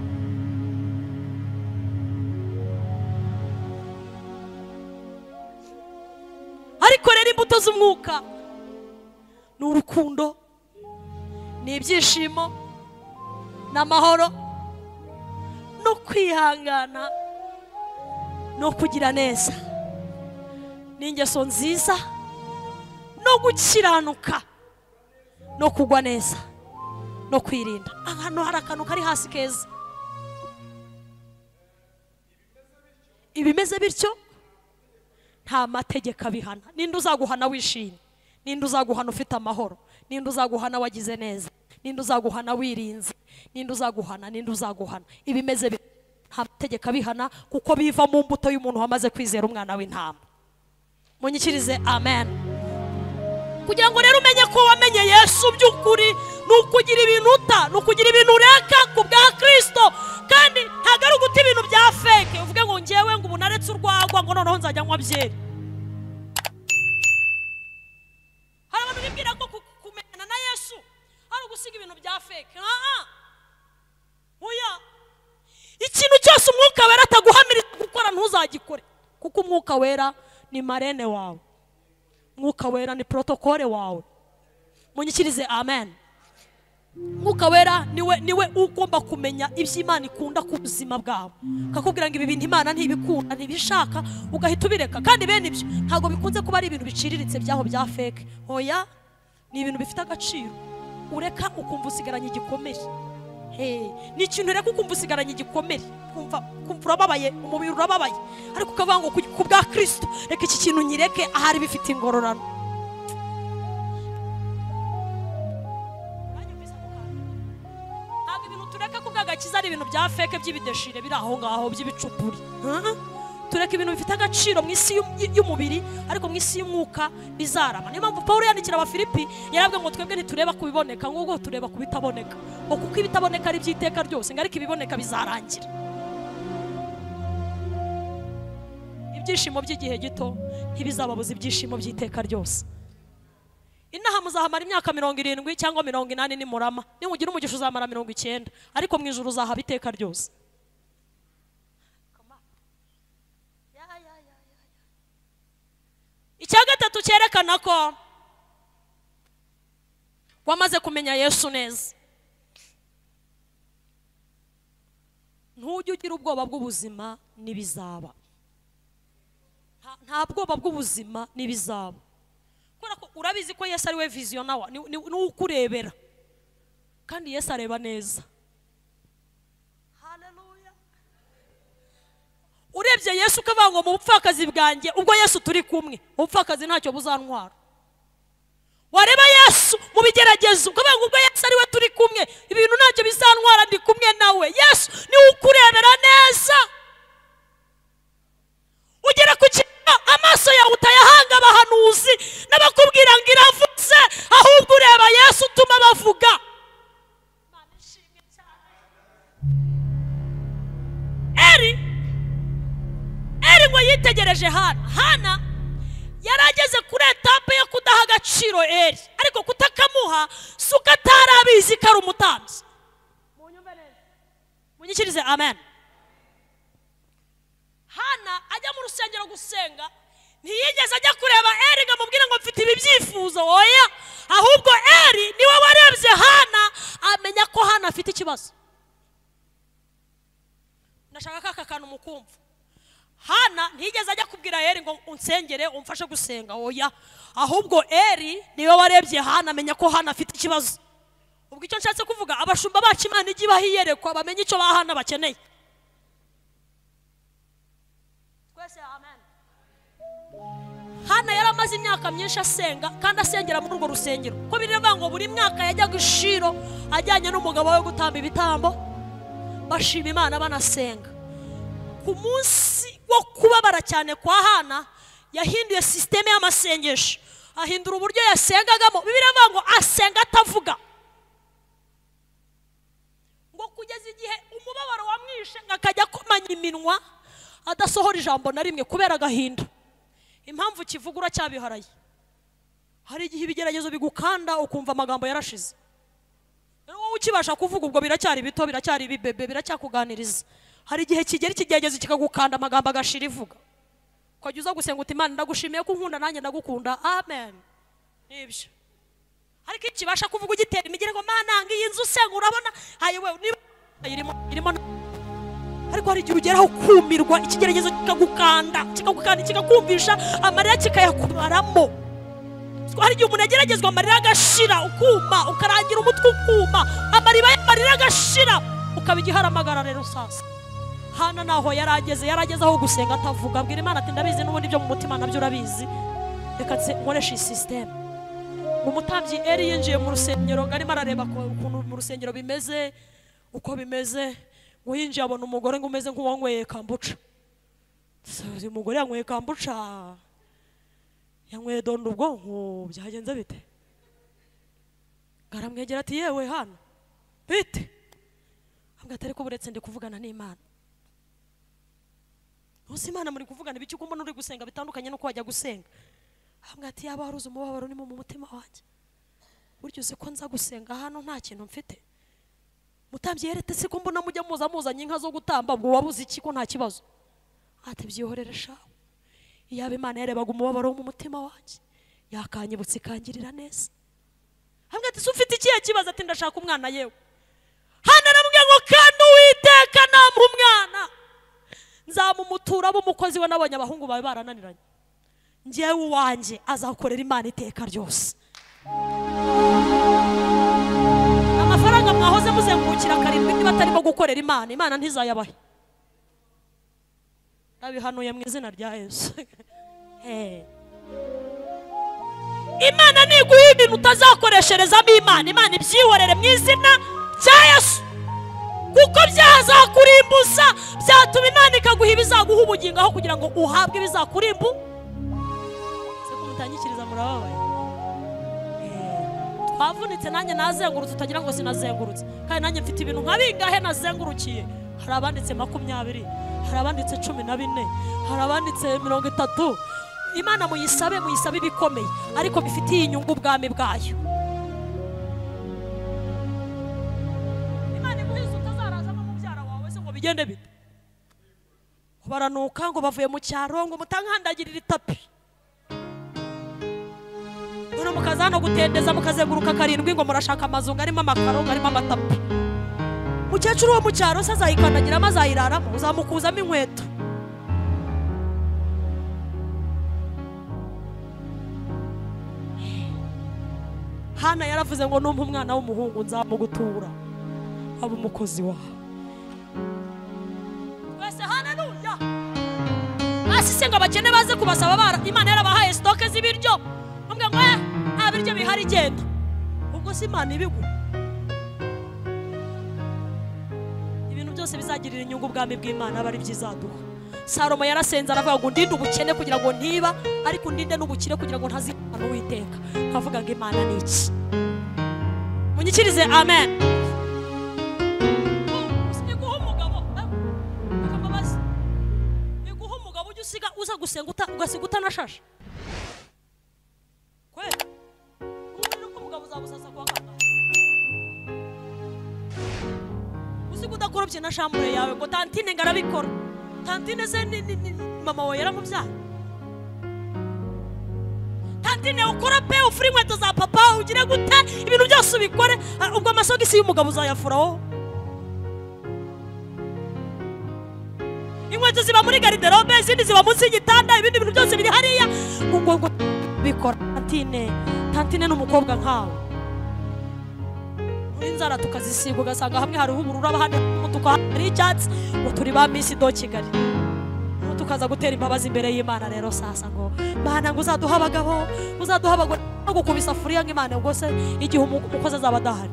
Ariko rero imbuto z'umwuka ni urukundo, ni ibyishimo, n'amahoro, no kwihangana, no kugira neza, n'ingeso nziza, no gukiranuka, no kugwa neza, no kwirinda. Ahantu hari akantu kari hasi keza. Ibimeze bityo nta mategeko abihana. Ninde uzaguhana wishimye? Ninde uzaguhana ufite amahoro? Ninde uzaguhana wagize neza? Ninde uzaguhana wirinze? Ninde uzaguhana? Ninde uzaguhana? Ibimeze nta mategeko abihana, kuko biva mu mbuto y'umuntu wamaze kwizera umwana w'intama. Munyikirize amen. Kugira ngo rero umenye ko wamenye Yesu by'ukuri, ni ukugira ibintu uta, ni ukugira ibintu ureka ku bwa Kristo. Kandi ntabwo ari uguta ibintu bya fake uvuge ngo ngewe ngo ubu naretse urwagwa ngo noneho nzajya nywa byeri. Hari abantu bibwira ko kumenyana na Yesu ari ugusiga ibintu bya fake. Oya, ikintu cyose umwuka wera ataguhamiriza gukora ntuzagikore, kuko umwuka wera ni marene wawe, umwuka wera ni protokole wawe. Munyikirize amen. Mwuka wera niwe ugomba kumenya ibyo Imana ikunda ku buzima bwawe. Kakubwira ngo ibi bintu Imana ntibikunda, ntibishaka, ugahita ubireka. Kandi bene ibyo ntabwo bikunze kuba ari ibintu biciriritse byaho bya fake. Oya, ni ibintu bifite agaciro. Ureka ukumva usigaranye igikomere. Ni ikintu ureka ukumva usigaranye igikomere, kumva urababaye, umubiri urababaye, ariko ukavuga ngo ku bwa Kristo reka iki kintu nyireke, ahari bifite ingororano. Ari ibintu bya fake by'ibideshire biri aho ngaho by'ibicupuri. Tureka ibintu bifite agaciro mu isi y'umubiri, ariko mu isi y'umwuka bizarama. Niyo mpamvu Paulo yandikira Abafilipi yarabwe ngo twebwe ntitureba kubiboneka, ngo tureba kubitaboneka, ngo kuko ibitaboneka ari by'iteka ryose, ngo ariko ibiboneka bizarangira. Ibyishimo by'igihe gito ntibizababuza ibyishimo by'iteka ryose. Inaha muzahamara imyaka 70 cyangwa 80 nimurama. Nimugira umugisha uzamara 90, ariko mu ijuru uzahaba iteka ryose. Icya gatatu cyerekana ko wamaze kumenya Yesu neza, ntujye ugira ubwoba bw'ubuzima n'ibizaba. Nta bwoba bw'ubuzima n'ibizaba. Kubera ko urabizi ko Yesu ari we vision nawe, ni ukurebera. Kandi Yesu areba neza. Haleluya. Urebye Yesu ukavuga ngo mu bupfakazi bwanjye ubwo Yesu turi kumwe, ubupfakazi ntacyo buzantwara. Wareba Yesu mu bigeragezo ukavuga ngo ubwo Yesu ari we turi kumwe, ibintu ntacyo bizantwara, ndi kumwe nawe. Yesu niwe ukurebera neza. Ugera ku kintu amaso yawe utayahanga abahanuzi n'abakubwira ngo iravuze, ahubwo ureba Yesu utuma bavuga. Eri ngo yitegereje Hana. Hana yarageze kuri etape yo kudaha agaciro Eri, ariko kutakamuha si uko atarabizi ko ari umutambyi. Munyumve neza, munyikirize amen. Hana ajya mu rusengero gusenga, ntiyigeze ajya kureba Eri ngo amubwire ngo mfite ibi byifuzo, oya. Ahubwo Eri niwe warebye Hana amenya ko Hana afite ikibazo. Ndashaka kaka kantu mukumva. Hana ntiyigeze ajya kubwira Eri ngo unsengere umfashe gusenga, oya. Ahubwo Eri niwe warebye Hana amenya ko Hana afite ikibazo. Ubwo icyo nshatse kuvuga, abashumba bacu Imana ijye ibahiyerekwa bamenye icyo ba Hana bakeneye. Twese amen. Hana yaramaze imyaka myinshi asenga, kandi asengera muri urwo rusengero. Ko biravuga ngo buri mwaka yajyaga i Shilo ajyanye n'umugabo we gutamba ibitambo, bashima Imana banasenga. Ku munsi wo kubabara cyane kwa Hana, yahinduye systeme y'amasengesho, ahindura uburyo yasengagamo. Bibiliya ivuga ngo asenga atavuga, ngo kugeza igihe umubabaro wamwishe akajya akomanya iminwa adasohora ijambo na rimwe kubera agahinda. Impamvu kivuga uracyabiharaye. Hari igihe ibigeragezo bigukanda ukumva amagambo yarashize. Rero wowe ukibasha kuvuga ubwo biracyari bito, biracyari bibebe, biracyakuganiriza. Hari igihe kigera ikigeragezo kikagukanda amagambo agashira ivuga. Ukajya uza gusenga uti Imana ndagushimiye ko unkunda nanjye ndagukunda, amen. Nibyo. Ariko ikibasha kuvuga ugitera imigere ngo Mana ngiyi nzu usenga urabona, hayewe niba irimo. Ariko hari igihe ugeraho kumirwa, ikigeragezo kikagukanda, kikagukanda, kikakumvisha amarira kikayakumaramo. Hari igihe umuntu ageragezwa amarira agashira, ukuma, ukarangira umutwe ukuma, amarira agashira, ukaba igiharamagara. Rero sasa Hana naho yarageze aho gusenga atavuga, abwira Imana ati ndabizi n'ubundi byo mu mutima nabyo urabizi, reka nkoreshe iyi system. Umutambyi Eri yinjiye mu rusengero, arimo arareba ukuntu mu rusengero bimeze, uko bimeze. Ngo yinjiye abona umugore ngo umeze nk'uwanyweye kambuca. Uyu mugore yanyweye kambuca, yanyweye donda ubwonko, byagenze bite? Aramwegera ati yewe Hana, bite? Ambwira ati ariko buretse ndi kuvugana n'Imana. Uzi Imana muri kuvugana ibiki ko mbona uri gusenga bitandukanye nuko wajya gusenga? Ambwira ati yaba haruze umubabaro ni mu mutima wanjye, buryo uzi ko nza gusenga hano nta kintu mfite. Mutambyi yerete se ko mbona mujya muza muzanye inka zo gutamba, ubwo wabuze iki ko nta kibazo? Ati byihorere shawe, iyaba Imana yarebaga umubabaro mu mutima wanjye yakanyibutse ikangirira neza. Ambwira ati ufite ikihe kibazo? Ati ndashaka umwana. Yewe Hana aramubwira ngo kandi Uwiteka nampa umwana nzamumutura abo umukozi we, nabonye abahungu bawe barananiranye, njyewe uwanjye azakorera Imana iteka ryose. Amafaranga mwahoze muzengukira karindwi niba atarimo gukorera Imana, Imana ntizayabahe. Ndabihanuye mu izina rya Yesu. Imana niguha ibintu utazakoresherezamo Imana, Imana ibyihorere mu izina rya Yesu, kuko byazakurimbuza, byatuma Imana ikaguha ibizaguha ubugingo aho kugira ngo uhabwe ibizakurimbu. Se kumutangikiriza murababaye. Twavunitse nanjye nazengurutse, utagira ngo sinazengurutse, kandi nanjye mfite ibintu nka bingahe nazengurukiye. Hari abanditse 20, hari abanditse 14, hari abanditse 30. Imana muyisabe, muyisabe ibikomeye ariko bifitiye inyungu ubwami bwayo. Imana iguhize utazarazamo mubyara wawe se ngo bigende bite? Baranuka ngo bavuye mu cyaro ngo mutankandagirira itapi. None mukaza hano gutendeza mukazenguruka karindwi ngo murashaka amazu arimo amakaro arimo amatapi. Mukecuru wo mu cyaro se azayikandagiramo, azayiraramo, uzamukuzamo inkweto. Hana yaravuze ngo numpa umwana w'umuhungu nzamugutura aba umukozi wawe. Twese haleluya. Basi se ngo abakene baze kubasaba bara Imana yarabahaye stock z'ibiryo, bamwe ngo nta biryo bihari genda. Ubwo si Imana ibiguha. Ibintu byose bizagirira inyungu ubwami bw'Imana bari byizaduha. Salomo yarasenze aravuga ngo ndinde ubukene kugira ngo ntiba, ariko ndinde n'ubukire kugira ngo ntazibana Uwiteka. Kavuga ngo Imana ni iki? Munyikirize amen. Iguha umugabo, akambabaza. Iguha umugabo ujya usiga uza gusenga ugasiga utanashashe. Kwe. Ubu nuko umugabo uzabusasa kwa kanga. Usiga udakorobye na shambure yawe ngo tantine ngarabikora. Tantine se ni mama wawe yaramubyaye. Tantine ukora pe ufuri inkweto za papa ugire gute ibintu byose ubikore, ubwo amasogisi y'umugabo uzayafuraho. Inkweto ziba muri garderobe, izindi ziba munsi y'igitanda, ibindi bintu byose biri hariya. Ngo bikora tantine. Tantine n'umukobwa nkawe. Muri nzara tukazisiga ugasanga hamwe hari ubururu abahandi umutuku hari icyatsi, ngo turi ba Miss do Kigali. Tukaza gutera imbabazi imbere y'Imana rero sasa ngo Mana ngo uzaduha abagabo, uzaduha abagore no gukubisa furiya nk'Imana ngo se igihe umukozi azaba adahari.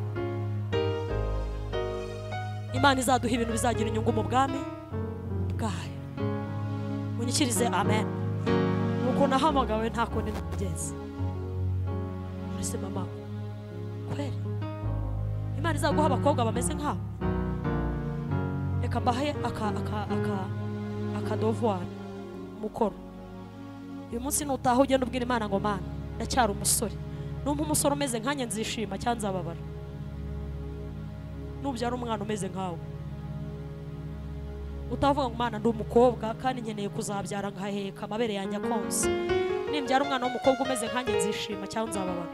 Imana izaduha ibintu bizagira inyungu mu bwami bwayo. Munyikirize amen. Nuko nahamagawe nta kundi nabigenza. Urese mama kweli Imana izaguha abakobwa bameze nkabo. Reka mbahaye aka aka aka akadovoir mukoro. Uyu munsi nutaha ugenda ubwira Imana ngo Mana ndacyari umusore, numpa umusore umeze nkanjye nzishima cyangwa nzababara. Nubyara umwana umeze nkawe utavuga ngo Mana ndi umukobwa kandi nkeneye kuzabyara nkaheka amabere yanjye akonsa, nimbyara umwana w'umukobwa umeze nkanjye nzishima cyangwa nzababara.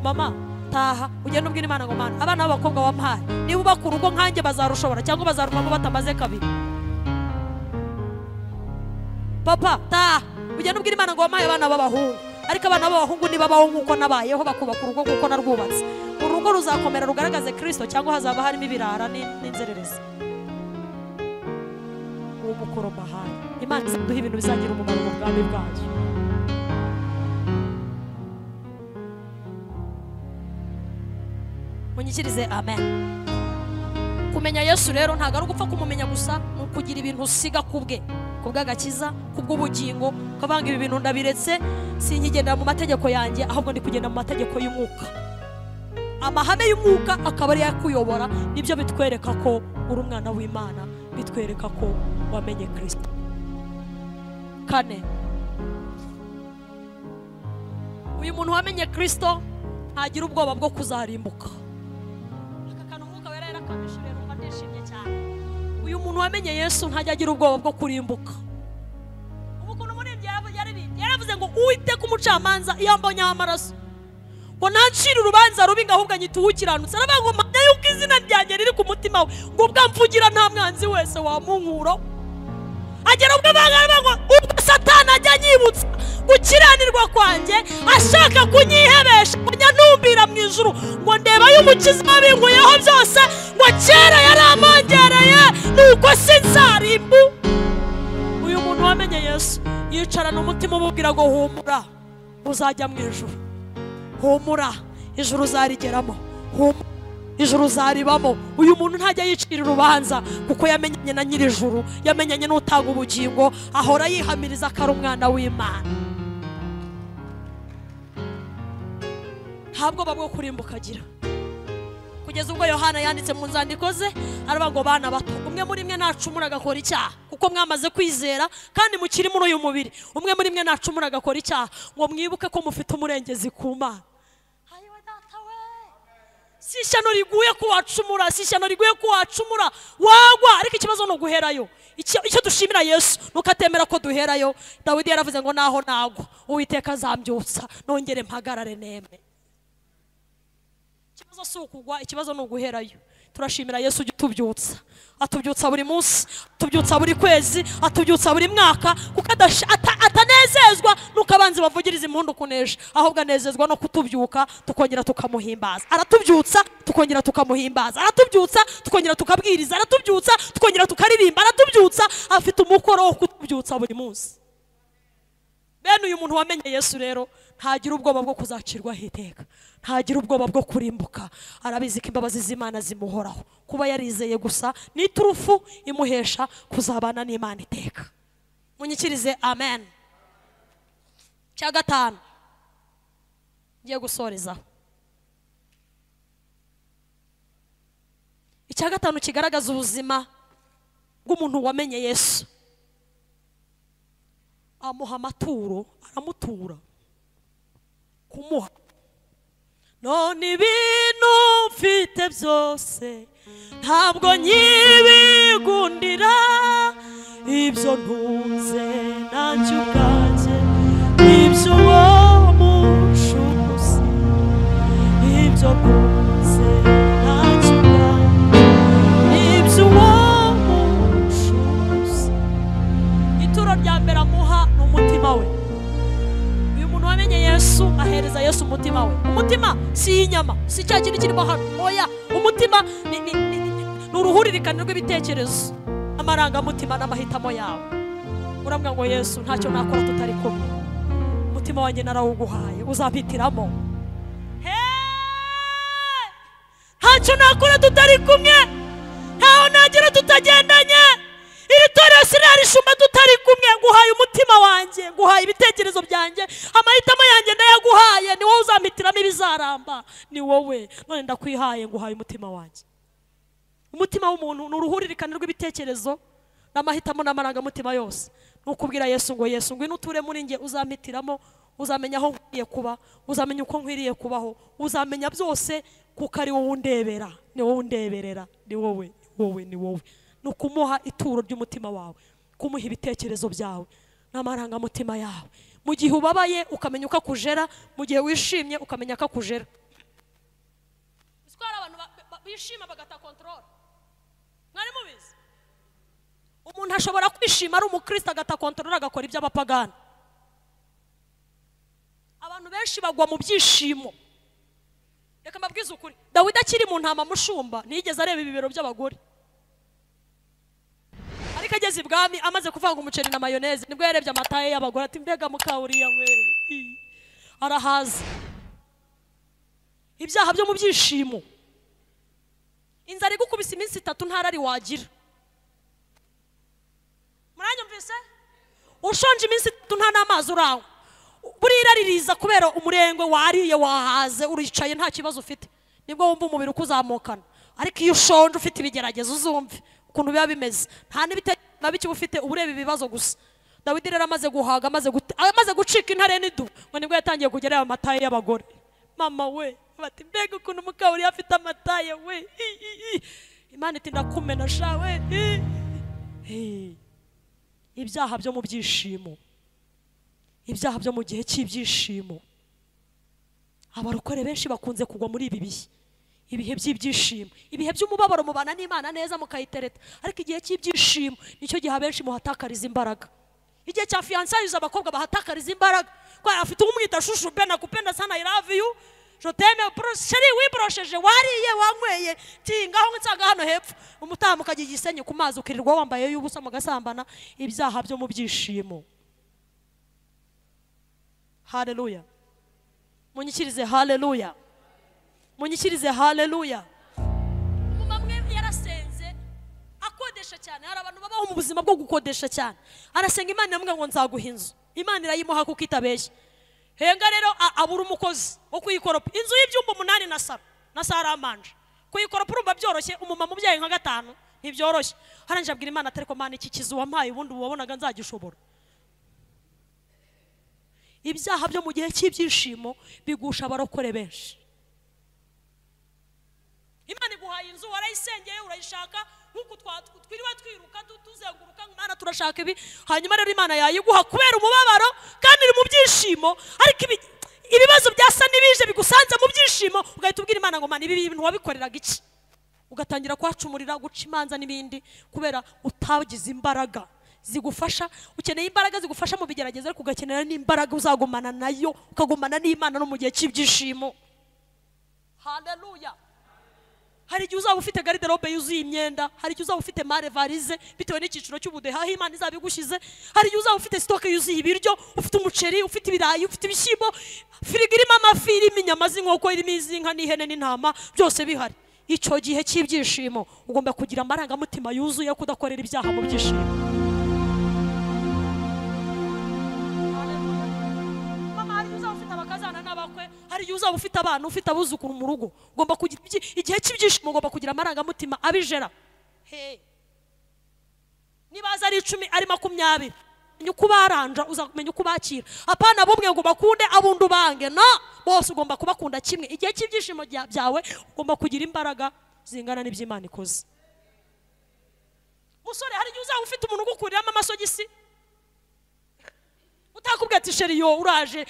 Mama taha ugenda ubwira Imana ngo Mana abana b'abakobwa wampaye niba ubaka urugo nkanjye bazarushobora cyangwa bazaruvamo batamaze kabiri. Papa taha ugenda ubwira Imana ngo wampaye abana b'abahungu, ariko abana b'abahungu nibabaho nkuko nabayeho bakubaka urugo nkuko narwubatse, urugo ruzakomera rugaragaze Kristo cyangwa hazaba harimo ibirara n'inzererezi. Uwo mukoro mbahaye, Imana izaduha ibintu bizagira umumaro mu bwami bwayo. Munyikirize amen. Kumenya Yesu rero ntago ari ugupfa kumumenya gusa, ni ukugira ibintu usiga kubwe, kubw'agakiza, kubw'ubugingo, ukavanga ibi bintu ndabiretse, sinkigendera mu mategeko yanjye ahubwo ndi kugenda mu mategeko y'umwuka. Amahame y'umwuka akaba ari yakuyobora, nibyo bitwereka ko uri umwana w'Imana, bitwereka ko wamenye Kristo. Kane, uyu muntu wamenye Kristo ntagira ubwoba bwo kuzarimbuka. Aka kantu umwuka wera yarakamishije numva ndishimye cyane. Uyu muntu wamenye Yesu ntajya agira ubwoba bwo kurimbuka. Ubu kuntu umuririmbyi yaravuze ngo Uwiteka umucamanza iyo ambonye amaraso ngo ntancire urubanza rubi ngo ahubwo anyite uwukiranutse. Aravuga ngo mpamya yuko izina ryanjye riri ku mutima we, ngo ubwo amvugira nta mwanzi wese wamunkuraho. Agera ubwo banga ngo ubwo Satani ajya anyibutsa gukiranirwa kwanjye ashaka kunyihebesha ngo nyanumbira mu ijuru ngo ndeba y'umukiza wabinkuyeho byose, ngo kera yaramongereye nuko sinzarimbu. Uyu muntu wamenye Yesu yicarana umutima umubwira ngo humura uzajya mu ijuru, humura ijuru uzarigeramo, humura ijuru uzaribamo. Uyu muntu ntajya yicira urubanza kuko yamenyanye na nyir'ijuru, yamenyanye n'utanga ubugingo, ahora yihamiriza ko ari umwana w'Imana. Ntabwo bwo kurimbuka agira. Kugeza ubwo Yohana yanditse mu nzandiko ze aravuga ngo bana bato, umwe muri mwe nacumura agakora icyaha, kuko mwamaze kwizera kandi mukiri muri uyu mubiri, umwe muri mwe nacumura agakora icyaha ngo mwibuke ko mufite umurengezi ku Mana. Ayiwe data we, si ishyano riguye ku wacumura, si ishyano riguye ku wacumura wagwa, ariko ikibazo ni uguherayo. Icyo dushimira Yesu nuko atemera ko duherayo. Dawidi yaravuze ngo naho nagwa Uwiteka azambyutsa nongere mpagarare neme. Ikibazo si ukugwa, ikibazo ni uguherayo. Turashimira Yesu ujya utubyutsa, atubyutsa buri munsi, atubyutsa buri kwezi, atubyutsa buri mwaka, kuko Atanezezwa nuko abanzi bavugiriza impundu kunesha, ahubwo anezezwa no kutubyuka tukongera tukamuhimbaza. Aratubyutsa tukongera tukamuhimbaza, aratubyutsa tukongera tukabwiriza, aratubyutsa tukongera tukaririmba, aratubyutsa. Afite umukoro wo kutubyutsa buri munsi. Bene uyu muntu wamenye Yesu rero ntagira ubwoba bwo kuzacirwaho iteka, ntagira ubwoba bwo kurimbuka. Arabizi ko imbabazi z'Imana zimuhoraho. Kuba yarizeye gusa ni turufu imuhesha kuzabana n'Imana iteka. Munyikirize amen. Cya gatanu ngiye gusorezaho. Icya gatanu kigaragaza ubuzima bw'umuntu wamenye Yesu, amuha amaturo, aramutura, kumuha. None ibintu mfite byose ntabwo nyibigundira, ibyo ntunze nanjye ubwanjye ibyo uwo mucuruzi, ibyo ntunze nanjye ubwanjye ibyo uwo mucuruzi. Ituro rya mbere amuha ni umutima we. Uyu muntu wamenye Yesu ahereza Yesu umutima we. Umutima si inyama, si cya kintu kirimo hano. Oya, umutima ni uruhuririkane rw'ibitekerezo, amarangamutima n'amahitamo yawe. Urambwira ngo Yesu ntacyo nakora tutari kumwe, umutima wanjye narawuguhaye, uzampitiramo. Ntacyo nakora tutari kumwe, ntaho nagera tutagendanye. Iri torero sinarishumba tutari kumwe. Nguhaye umutima wanjye, nguhaye ibitekerezo byanjye, amahitamo yanjye ndayaguhaye, ni wowe uzampitiramo ibizaramba, ni wowe. None ndakwihaye, nguhaye umutima wanjye. Umutima w'umuntu ni uruhuririkane rw'ibitekerezo n'amahitamo n'amarangamutima yose. Nukubwira Yesu ngo Yesu ngwino uture muri njye, uzampitiramo, uzamenya aho nkwiriye kuba, uzamenya uko nkwiriye kubaho, uzamenya byose, kuko ari wowe undebera, ni wowe undeberera, ni wowe, ni wowe, ni wowe. Nukumuha ituro ry'umutima wawe, kumuha ibitekerezo byawe n'amarangamutima yawe. Mu gihe ubabaye ukamenya uko akujera, mu gihe wishimye ukamenya ko akujera. Uziko hari abantu bishima bagata control. Mwari mubizi? Umuntu ashobora kwishima ari umukristo agata control, agakora iby'abapagani. Abantu benshi bagwa mu byishimo. Reka mbabwize ukuri, Dawidi akiri mu ntama mushumba ntiyigeze areba ibibero by'abagore. Ariko ageze ibwami amaze kuvanga umuceri na mayoneze, nibwo yarebye amataye y'abagore ati mbega mukawuriya we, arahaza. Ibyaha byo mu byishimo. Inzara igukubise iminsi itatu ntarari wagira. Muranyumvise? Ushonje iminsi itatu nta n'amazi uranywa. Buriya iraririza kubera umurengwe wariye wahaze, uricaye nta kibazo ufite, nibwo wumva umubiri ukuzamukana. Ariko iyo ushonje ufite ibigeragezo uzumve ukuntu biba bimeze, nta n'ibitekerezo na bike ufite, ubureba ibibazo gusa. Dawidi rero amaze guhaga, amaze gucika intare n'idubu, ngo nibwo yatangiye kugera aya mataye y'abagore. Mama we, bati mbega ukuntu mukawuriya afite amataye we. Imana iti ndakumena sha we. Ibyaha byo mu byishimo, ibyaha byo mu gihe cy'ibyishimo. Abarokore benshi bakunze kugwa muri ibi bihe, ibihe by'ibyishimo, ibihe by'umubabaro mubana n'Imana neza mukayitereta, ariko igihe cy'ibyishimo nicyo gihe abenshi muhatakariza imbaraga. Igihe cya fiançailles abakobwa bahatakariza imbaraga, ko afite umwita shushu be nakupenda sana, I love you, je t'aime, chéri, wibrosheje, wariye, wanyweye, tingaho nsanga hano hepfo, umutaha mukajya igisenyi ku mazi, ukirirwa wambaye y'ubusa mugasambana. Ibyaha byo mu byishimo. Haleluya. Munyikirize haleluya. Munyikirize haleluya. Umumamwe yarasenze akodesha cyane. Hari abantu babaho mu buzima bwo gukodesha cyane. Arasenga Imana iramubwira ngo nzaguha inzu. Imana irayimuha kuko itabeshya. Henga rero abura umukozi wo kuyikoropa. Inzu y'ibyumba 8 na saro na saramanje. Kuyikoropa urumva byoroshye, umumama ubyaye nka 5 ntibyoroshye. Haranje abwira Imana atari ko Mana iki kizu wampaye ubundi wabonaga nzagishobora. Ibyaha byo mu gihe cy'ibyishimo bigusha abarokore benshi. Imana iguhaye inzu warayisengeye urayishaka, nkuko twiriwe twiruka tuzenguruka Imana turashaka ibi, hanyuma rero Imana yayiguha kubera umubabaro kandi iri mu byishimo, ariko ibibazo byasa n'ibije bigusanze mu byishimo, ugahita ubwira Imana ngo Mana ibi bintu wabikoreraga iki? Ugatangira kwacumurira, guca imanza n'ibindi, kubera utagize imbaraga zigufasha, ukeneye imbaraga zigufasha mu bigeragezo, ariko ugakenera n'imbaraga uzagumana nayo, ukagumana n'Imana no mu gihe cy'ibyishimo. Haleluya. Hari igihe uzaba ufite garde-robe yuzuye imyenda, hari igihe uzaba ufite mare varize bitewe n'icyiciro cy'ubudehe aho Imana izabigushize, hari igihe uzaba ufite stock yuzuye ibiryo, ufite umuceri, ufite ibirayi, ufite ibishyimbo, firigo irimo amafi, irimo inyama z'inkoko, irimo iz'inka n'ihene n'intama, byose bihari. Icyo gihe cy'ibyishimo ugomba kugira amarangamutima yuzuye kudakorera ibyaha mu byishimo. Mama, hari igihe uzaba ufite abakazana n'abakwe, hari igihe uzaba ufite abana, ufite abuzukuru mu rugo, ugomba kugira igihe cy'ibyishimo, ugomba kugira amarangamutima abijera. Niba ari 10 ari 20, menya uko ubaranja, uzamenya uko ubakira. Apana bumwe ngo bakunde abundi ubange, no, bose ugomba kubakunda kimwe. Igihe cy'ibyishimo byawe ugomba kugira imbaraga zingana n'iby'Imana ikoze. Musore, hari igihe uzaba ufite umuntu ugukuriramo amasogisi, utakubwira ati sheri yo uraje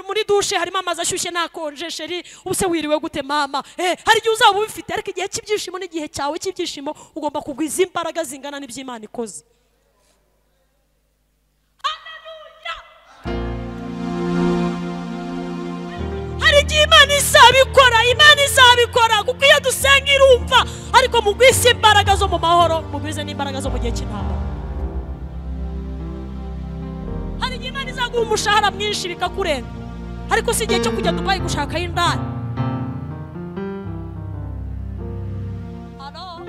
muri dushe harimo amazi ashyushye nakonje, sheri ubuse wiriwe gute mama? Hari igihe uzaba ubifite, ariko igihe cy'ibyishimo n'igihe cyawe cy'ibyishimo ugomba kugwiza imbaraga zingana n'iby'Imana ikoze. Haleluya. Hari igihe Imana izabikora, Imana izabikora, kuko iyo dusenga irumva. Ariko mugwize imbaraga zo mu mahoro, mugwize n'imbaraga zo mu gihe cy'intambara. Hari igihe Imana izaguha umushahara mwinshi bikakurenga, ariko si igihe cyo kujya Dubai gushaka indaya. Halo,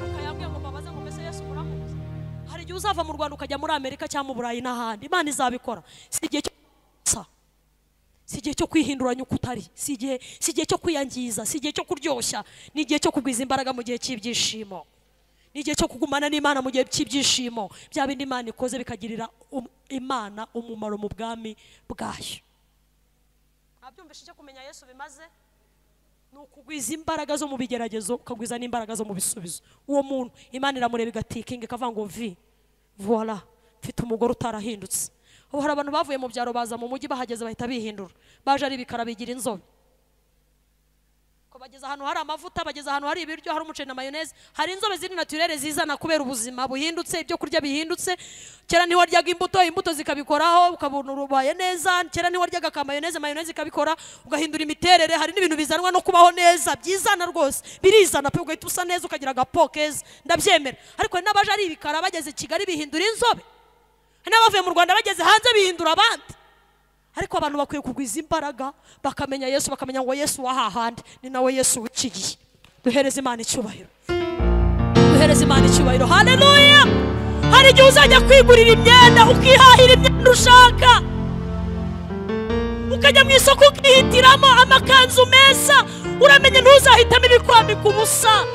ukayambwira ngo mbabaze ngo mbese Yesu muramuzi? Hari igihe uzava mu Rwanda ukajya muri Amerika cyangwa mu Burayi n'ahandi, Imana izabikora. Si igihe cyo si igihe cyo kwihinduranya uko utari, si igihe cyo kwiyangiza, si igihe cyo kuryoshya, ni igihe cyo kugwiza imbaraga mu gihe cy'ibyishimo. Ni igihe cyo kugumana n'Imana mu gihe cy'ibyishimo. Bya bindi Imana ikoze bikagirira Imana umumaro mu bwami bwayo. Mwabyumvise icyo kumenya Yesu bimaze? Ni ukugwiza imbaraga zo mu bigeragezo, ukagwiza n'imbaraga zo mu bisubizo. Uwo muntu Imana iramureba igatikinga ikavuga ngo vi voilà, mfite umugore utarahindutse. Ubu hari abantu bavuye mu byaro baza mu mujyi, bahageze bahita bihindura, baje ari ibikara bigira inzobe. Bageze ahantu hari amavuta, bageze ahantu hari ibiryo, hari umuceri na mayonnaise, hari inzobe ziri naturelle zizana kubera ubuzima buhindutse, ibyo kurya bihindutse. Kera ntiwaryaga imbuto, imbuto zikabikoraho ukabona urubaye neza. Kera ntiwaryaga ka mayonnaise, mayonnaise ikabikora ugahindura imiterere. Hari n'ibintu bizanwa no kubaho neza, byizana rwose, birizana pe, ugahita usa neza ukagira agapo keza, ndabyemera. Ariko n'abaje ari ibikara bageze Kigali bihindura inzobe, n'abavuye mu Rwanda bageze hanze bihindura abandi. Ariko abantu bakwiye kugwiza imbaraga bakamenya Yesu, bakamenya ngo Yesu wahahandi ni nawe Yesu w'iki gihe. Duhereze Imana icyubahiro, duhereze Imana icyubahiro. Haleluya. Hari igihe uzajya kwigurira imyenda, ukihahira imyenda ushaka, ukajya mu isoko ukihitiramo amakanzu meza, uramenye ntuzahitamo ibikwambika ubusa,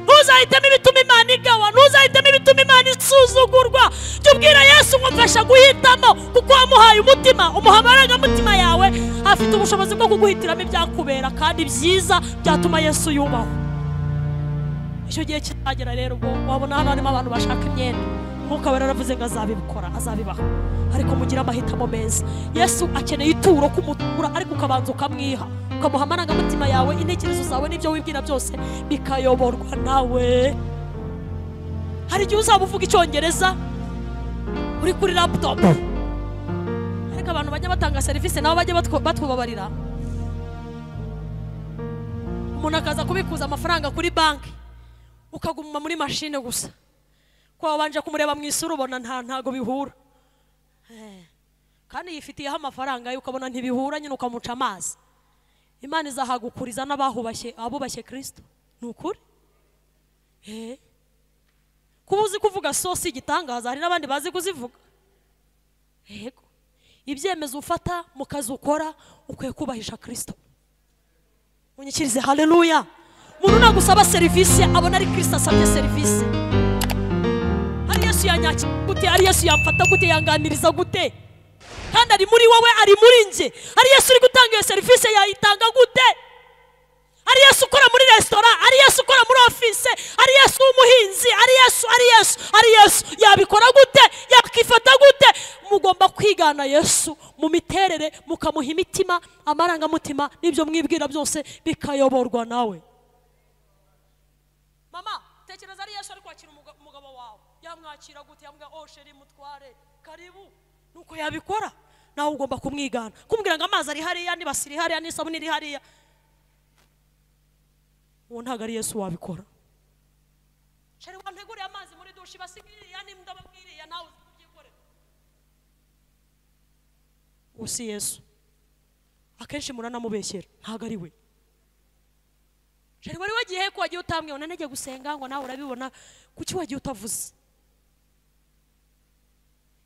ntuzahitamo ibituma Imana igawa, ntuzahitamo ibituma Imana isuzugurwa. Jya ubwira Yesu ngo mfasha guhitamo, kuko wamuhaye umutima, umuha amarangamutima yawe, afite ubushobozi bwo kuguhitiramo ibyakubera kandi byiza byatuma Yesu yubahwa. Icyo gihe kizagera rero ubwo wabona hano harimo abantu bashaka imyenda, Umwuka Wera yaravuze ngo azabikora, azabibaha. Ariko mugire amahitamo meza. Yesu akeneye ituro kumutura, ariko ukabanza ukamwiha, ukamuha amarangamutima yawe, intekerezo zawe n'ibyo wibwira byose bikayoborwa nawe. Hari igihe uzaba uvuga icyongereza uri kuri laptop, ariko abantu bajya batanga serivisi nabo bajya batwubabarira. Umuntu akaza kubikuza amafaranga kuri banki, ukaguma muri mashine gusa, ko wabanje kumureba mu isura ubona ntago bihura, kandi yifitiyeho amafaranga ye ukabona ntibihura nyine, ukamuca amazi. Imana izahagukuriza n'abahubashye, abubashye Kristo. Ni ukuri. Kuba uzi kuvuga sosi igitangaza, hari n'abandi bazi kuzivuga. Yego, ibyemezo ufata mu kazi ukora ukwiye kubahisha Kristo. Unyikirize haleluya. Umuntu nagusaba serivisi abona ari Kristo asabye serivisi. Ari Yesu yanyakira gute? Ari Yesu yamfata gute? Yanganiriza gute? Kandi ari muri wowe, ari muri nje. Ari Yesu uri gutanga iyo serivisi, yayitanga gute? Ari Yesu ukora muri restaurant, ari Yesu ukora muri office, ari Yesu w'umuhinzi, ari Yesu, ari Yesu, ari Yesu. Yabikora gute? Yakifata gute? Mugomba kwigana Yesu mu miterere, mukamuha imitima, amarangamutima n'ibyo mwibwira byose bikayoborwa nawe. Mama, tekereza ari Yesu ari kwakira umugabo wawe, yamwakira gute? Yamubwira oh sheri mutware karibu. Nuko yabikora nawe ugomba kumwigana, kumubwira ngo amazi ari hariya, n'ibasi iri hariya, n'isabune iri hariya. Uwo ntabwo ari Yesu wabikora. Sheri wanteguriye amazi muri dushe, ibasi iriya n'indobo iriya, nawe uzi kubyikorera. Uwo si Yesu. Akenshi muranamubeshyera, ntabwo ari we. Sheri wari wagiye he ko wagiye utambwiye ngo nagiye gusenga, ngo nawe urabibona, kuki wagiye utavuze?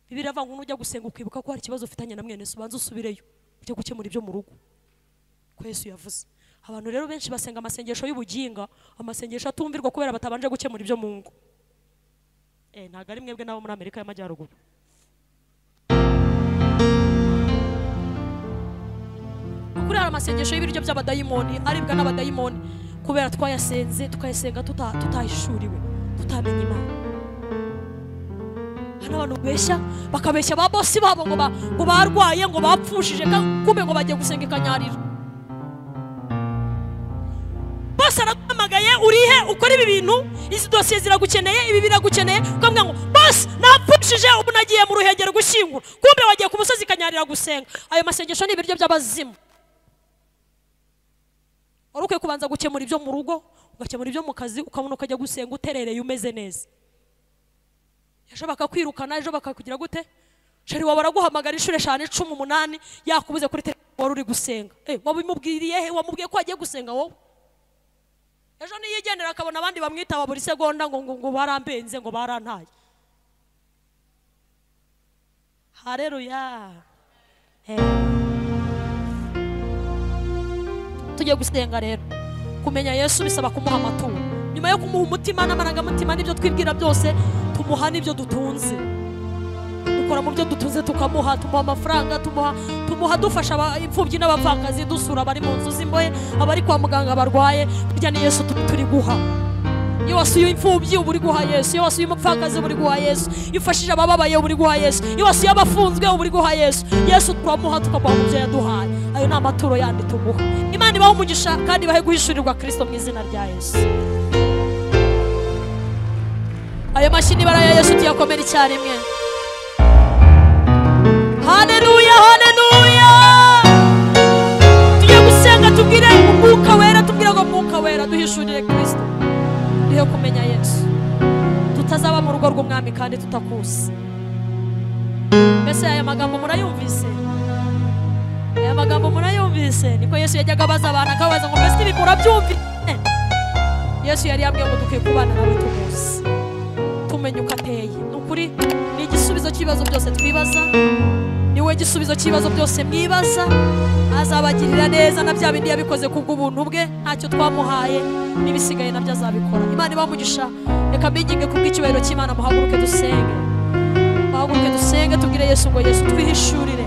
Bibiliya iravuga ngo nujya gusenga ukibuka ko hari ikibazo ufitanye na mwene so, ubanze usubireyo ujye gukemura ibyo mu rugo. Ko Yesu yavuze. Abantu rero benshi basenga amasengesho y'ubuginga, amasengesho atumvirwa kubera batabanje gukemura ibyo mu ngo. Ntabwo ari mwebwe n'abo muri Amerika y'Amajyaruguru. Ukuri hari amasengesho y'ibiryo by'abadayimoni aribwa n'abadayimoni kubera twayasenze, tukayasenga tutahishuriwe, tutamenye Imana. Hari abantu beshya, bakabeshya ba bosi babo ngo barwaye, ngo bapfushije, kumbe ngo bagiye gusenga ikanyarira. Bosi araguhamagaye, urihe ukora ibi bintu, izi dosiye ziragukeneye, ibi biragukeneye, ukamubwira ngo bosi napfushije, ubu nagiye mu Ruhengeri gushyingura, kumbe wagiye ku musozi ikanyarira gusenga. Ayo masengesho ni ibiryo by'abazimu. Wari ukwiye kubanza gukemura ibyo mu rugo, ugakemura ibyo mu kazi, ukabona ukajya gusenga uterereye umeze neza. Ejo bakakwirukana, ejo bakakugira gute? Sheri wawe araguhamagara inshuro 5, 10, 8, yakubuze kuri telefone wari uri gusenga. Wabimubwiriye he? Wamubwiye ko wagiye gusenga wowe? Ejo niyigendera akabona abandi bamwitaba buri segonda ngo ngo barambenze, ngo barantaye. Haleluya. Tujye gusenga rero. Kumenya Yesu bisaba kumuha amaturo. Nyuma yo kumuha umutima n'amarangamutima n'ibyo twibwira byose, tumuha n'ibyo dutunze. Dukora mu byo dutunze tukamuha, tumuha amafaranga, tumuha dufasha imfubyi n'abapfakazi, dusura abari mu nzu z'imbohe, abari kwa muganga barwaye. Burya ni Yesu turi guha. Iyo wasuye imfubyi uba uri guha Yesu, iyo wasuye umupfakazi uba uri guha Yesu, iyo ufashije abababaye uba uri guha Yesu, iyo wasuye abafunzwe uba uri guha Yesu. Yesu turamuha, tukamuha mu byo yaduhaye. Ayo ni amaturo yandi tumuha. Imana ibahe umugisha kandi ibahe guhishurirwa Kristo mu izina rya Yesu. Ayo mashyi n'ibara ya Yesu tuyakomere icyarimwe. Haleluya, haleluya. Tugiye gusenga tubwire Umwuka Wera, tubwire ngo Umwuka Wera duhishurire Kristo, duhe kumenya Yesu, tutazaba mu rugo rw'umwami kandi tutakuzi. Mbese aya magambo murayumvise? Aya magambo murayumvise? Niko Yesu yajyaga abaza abantu, akabaza ngo mbese ibi murabyumvise? Yesu yari yabwiye ngo dukwiye kubana nawe tumuzi, tumenye uko ateye. Ni ukuri ni igisubizo cy'ibibazo byose twibaza, niwe gisubizo cy'ibibazo byose mwibaza. Azabagirira neza na bya bindi yabikoze kubw'ubuntu bwe, ntacyo twamuhaye, n'ibisigaye nabyo azabikora. Imana ibahe umugisha. Reka mbinginge kubw'icyubahiro cy'Imana, muhaguruke dusenge. Muhaguruke dusenge, tubwire Yesu ngo Yesu twihishurire.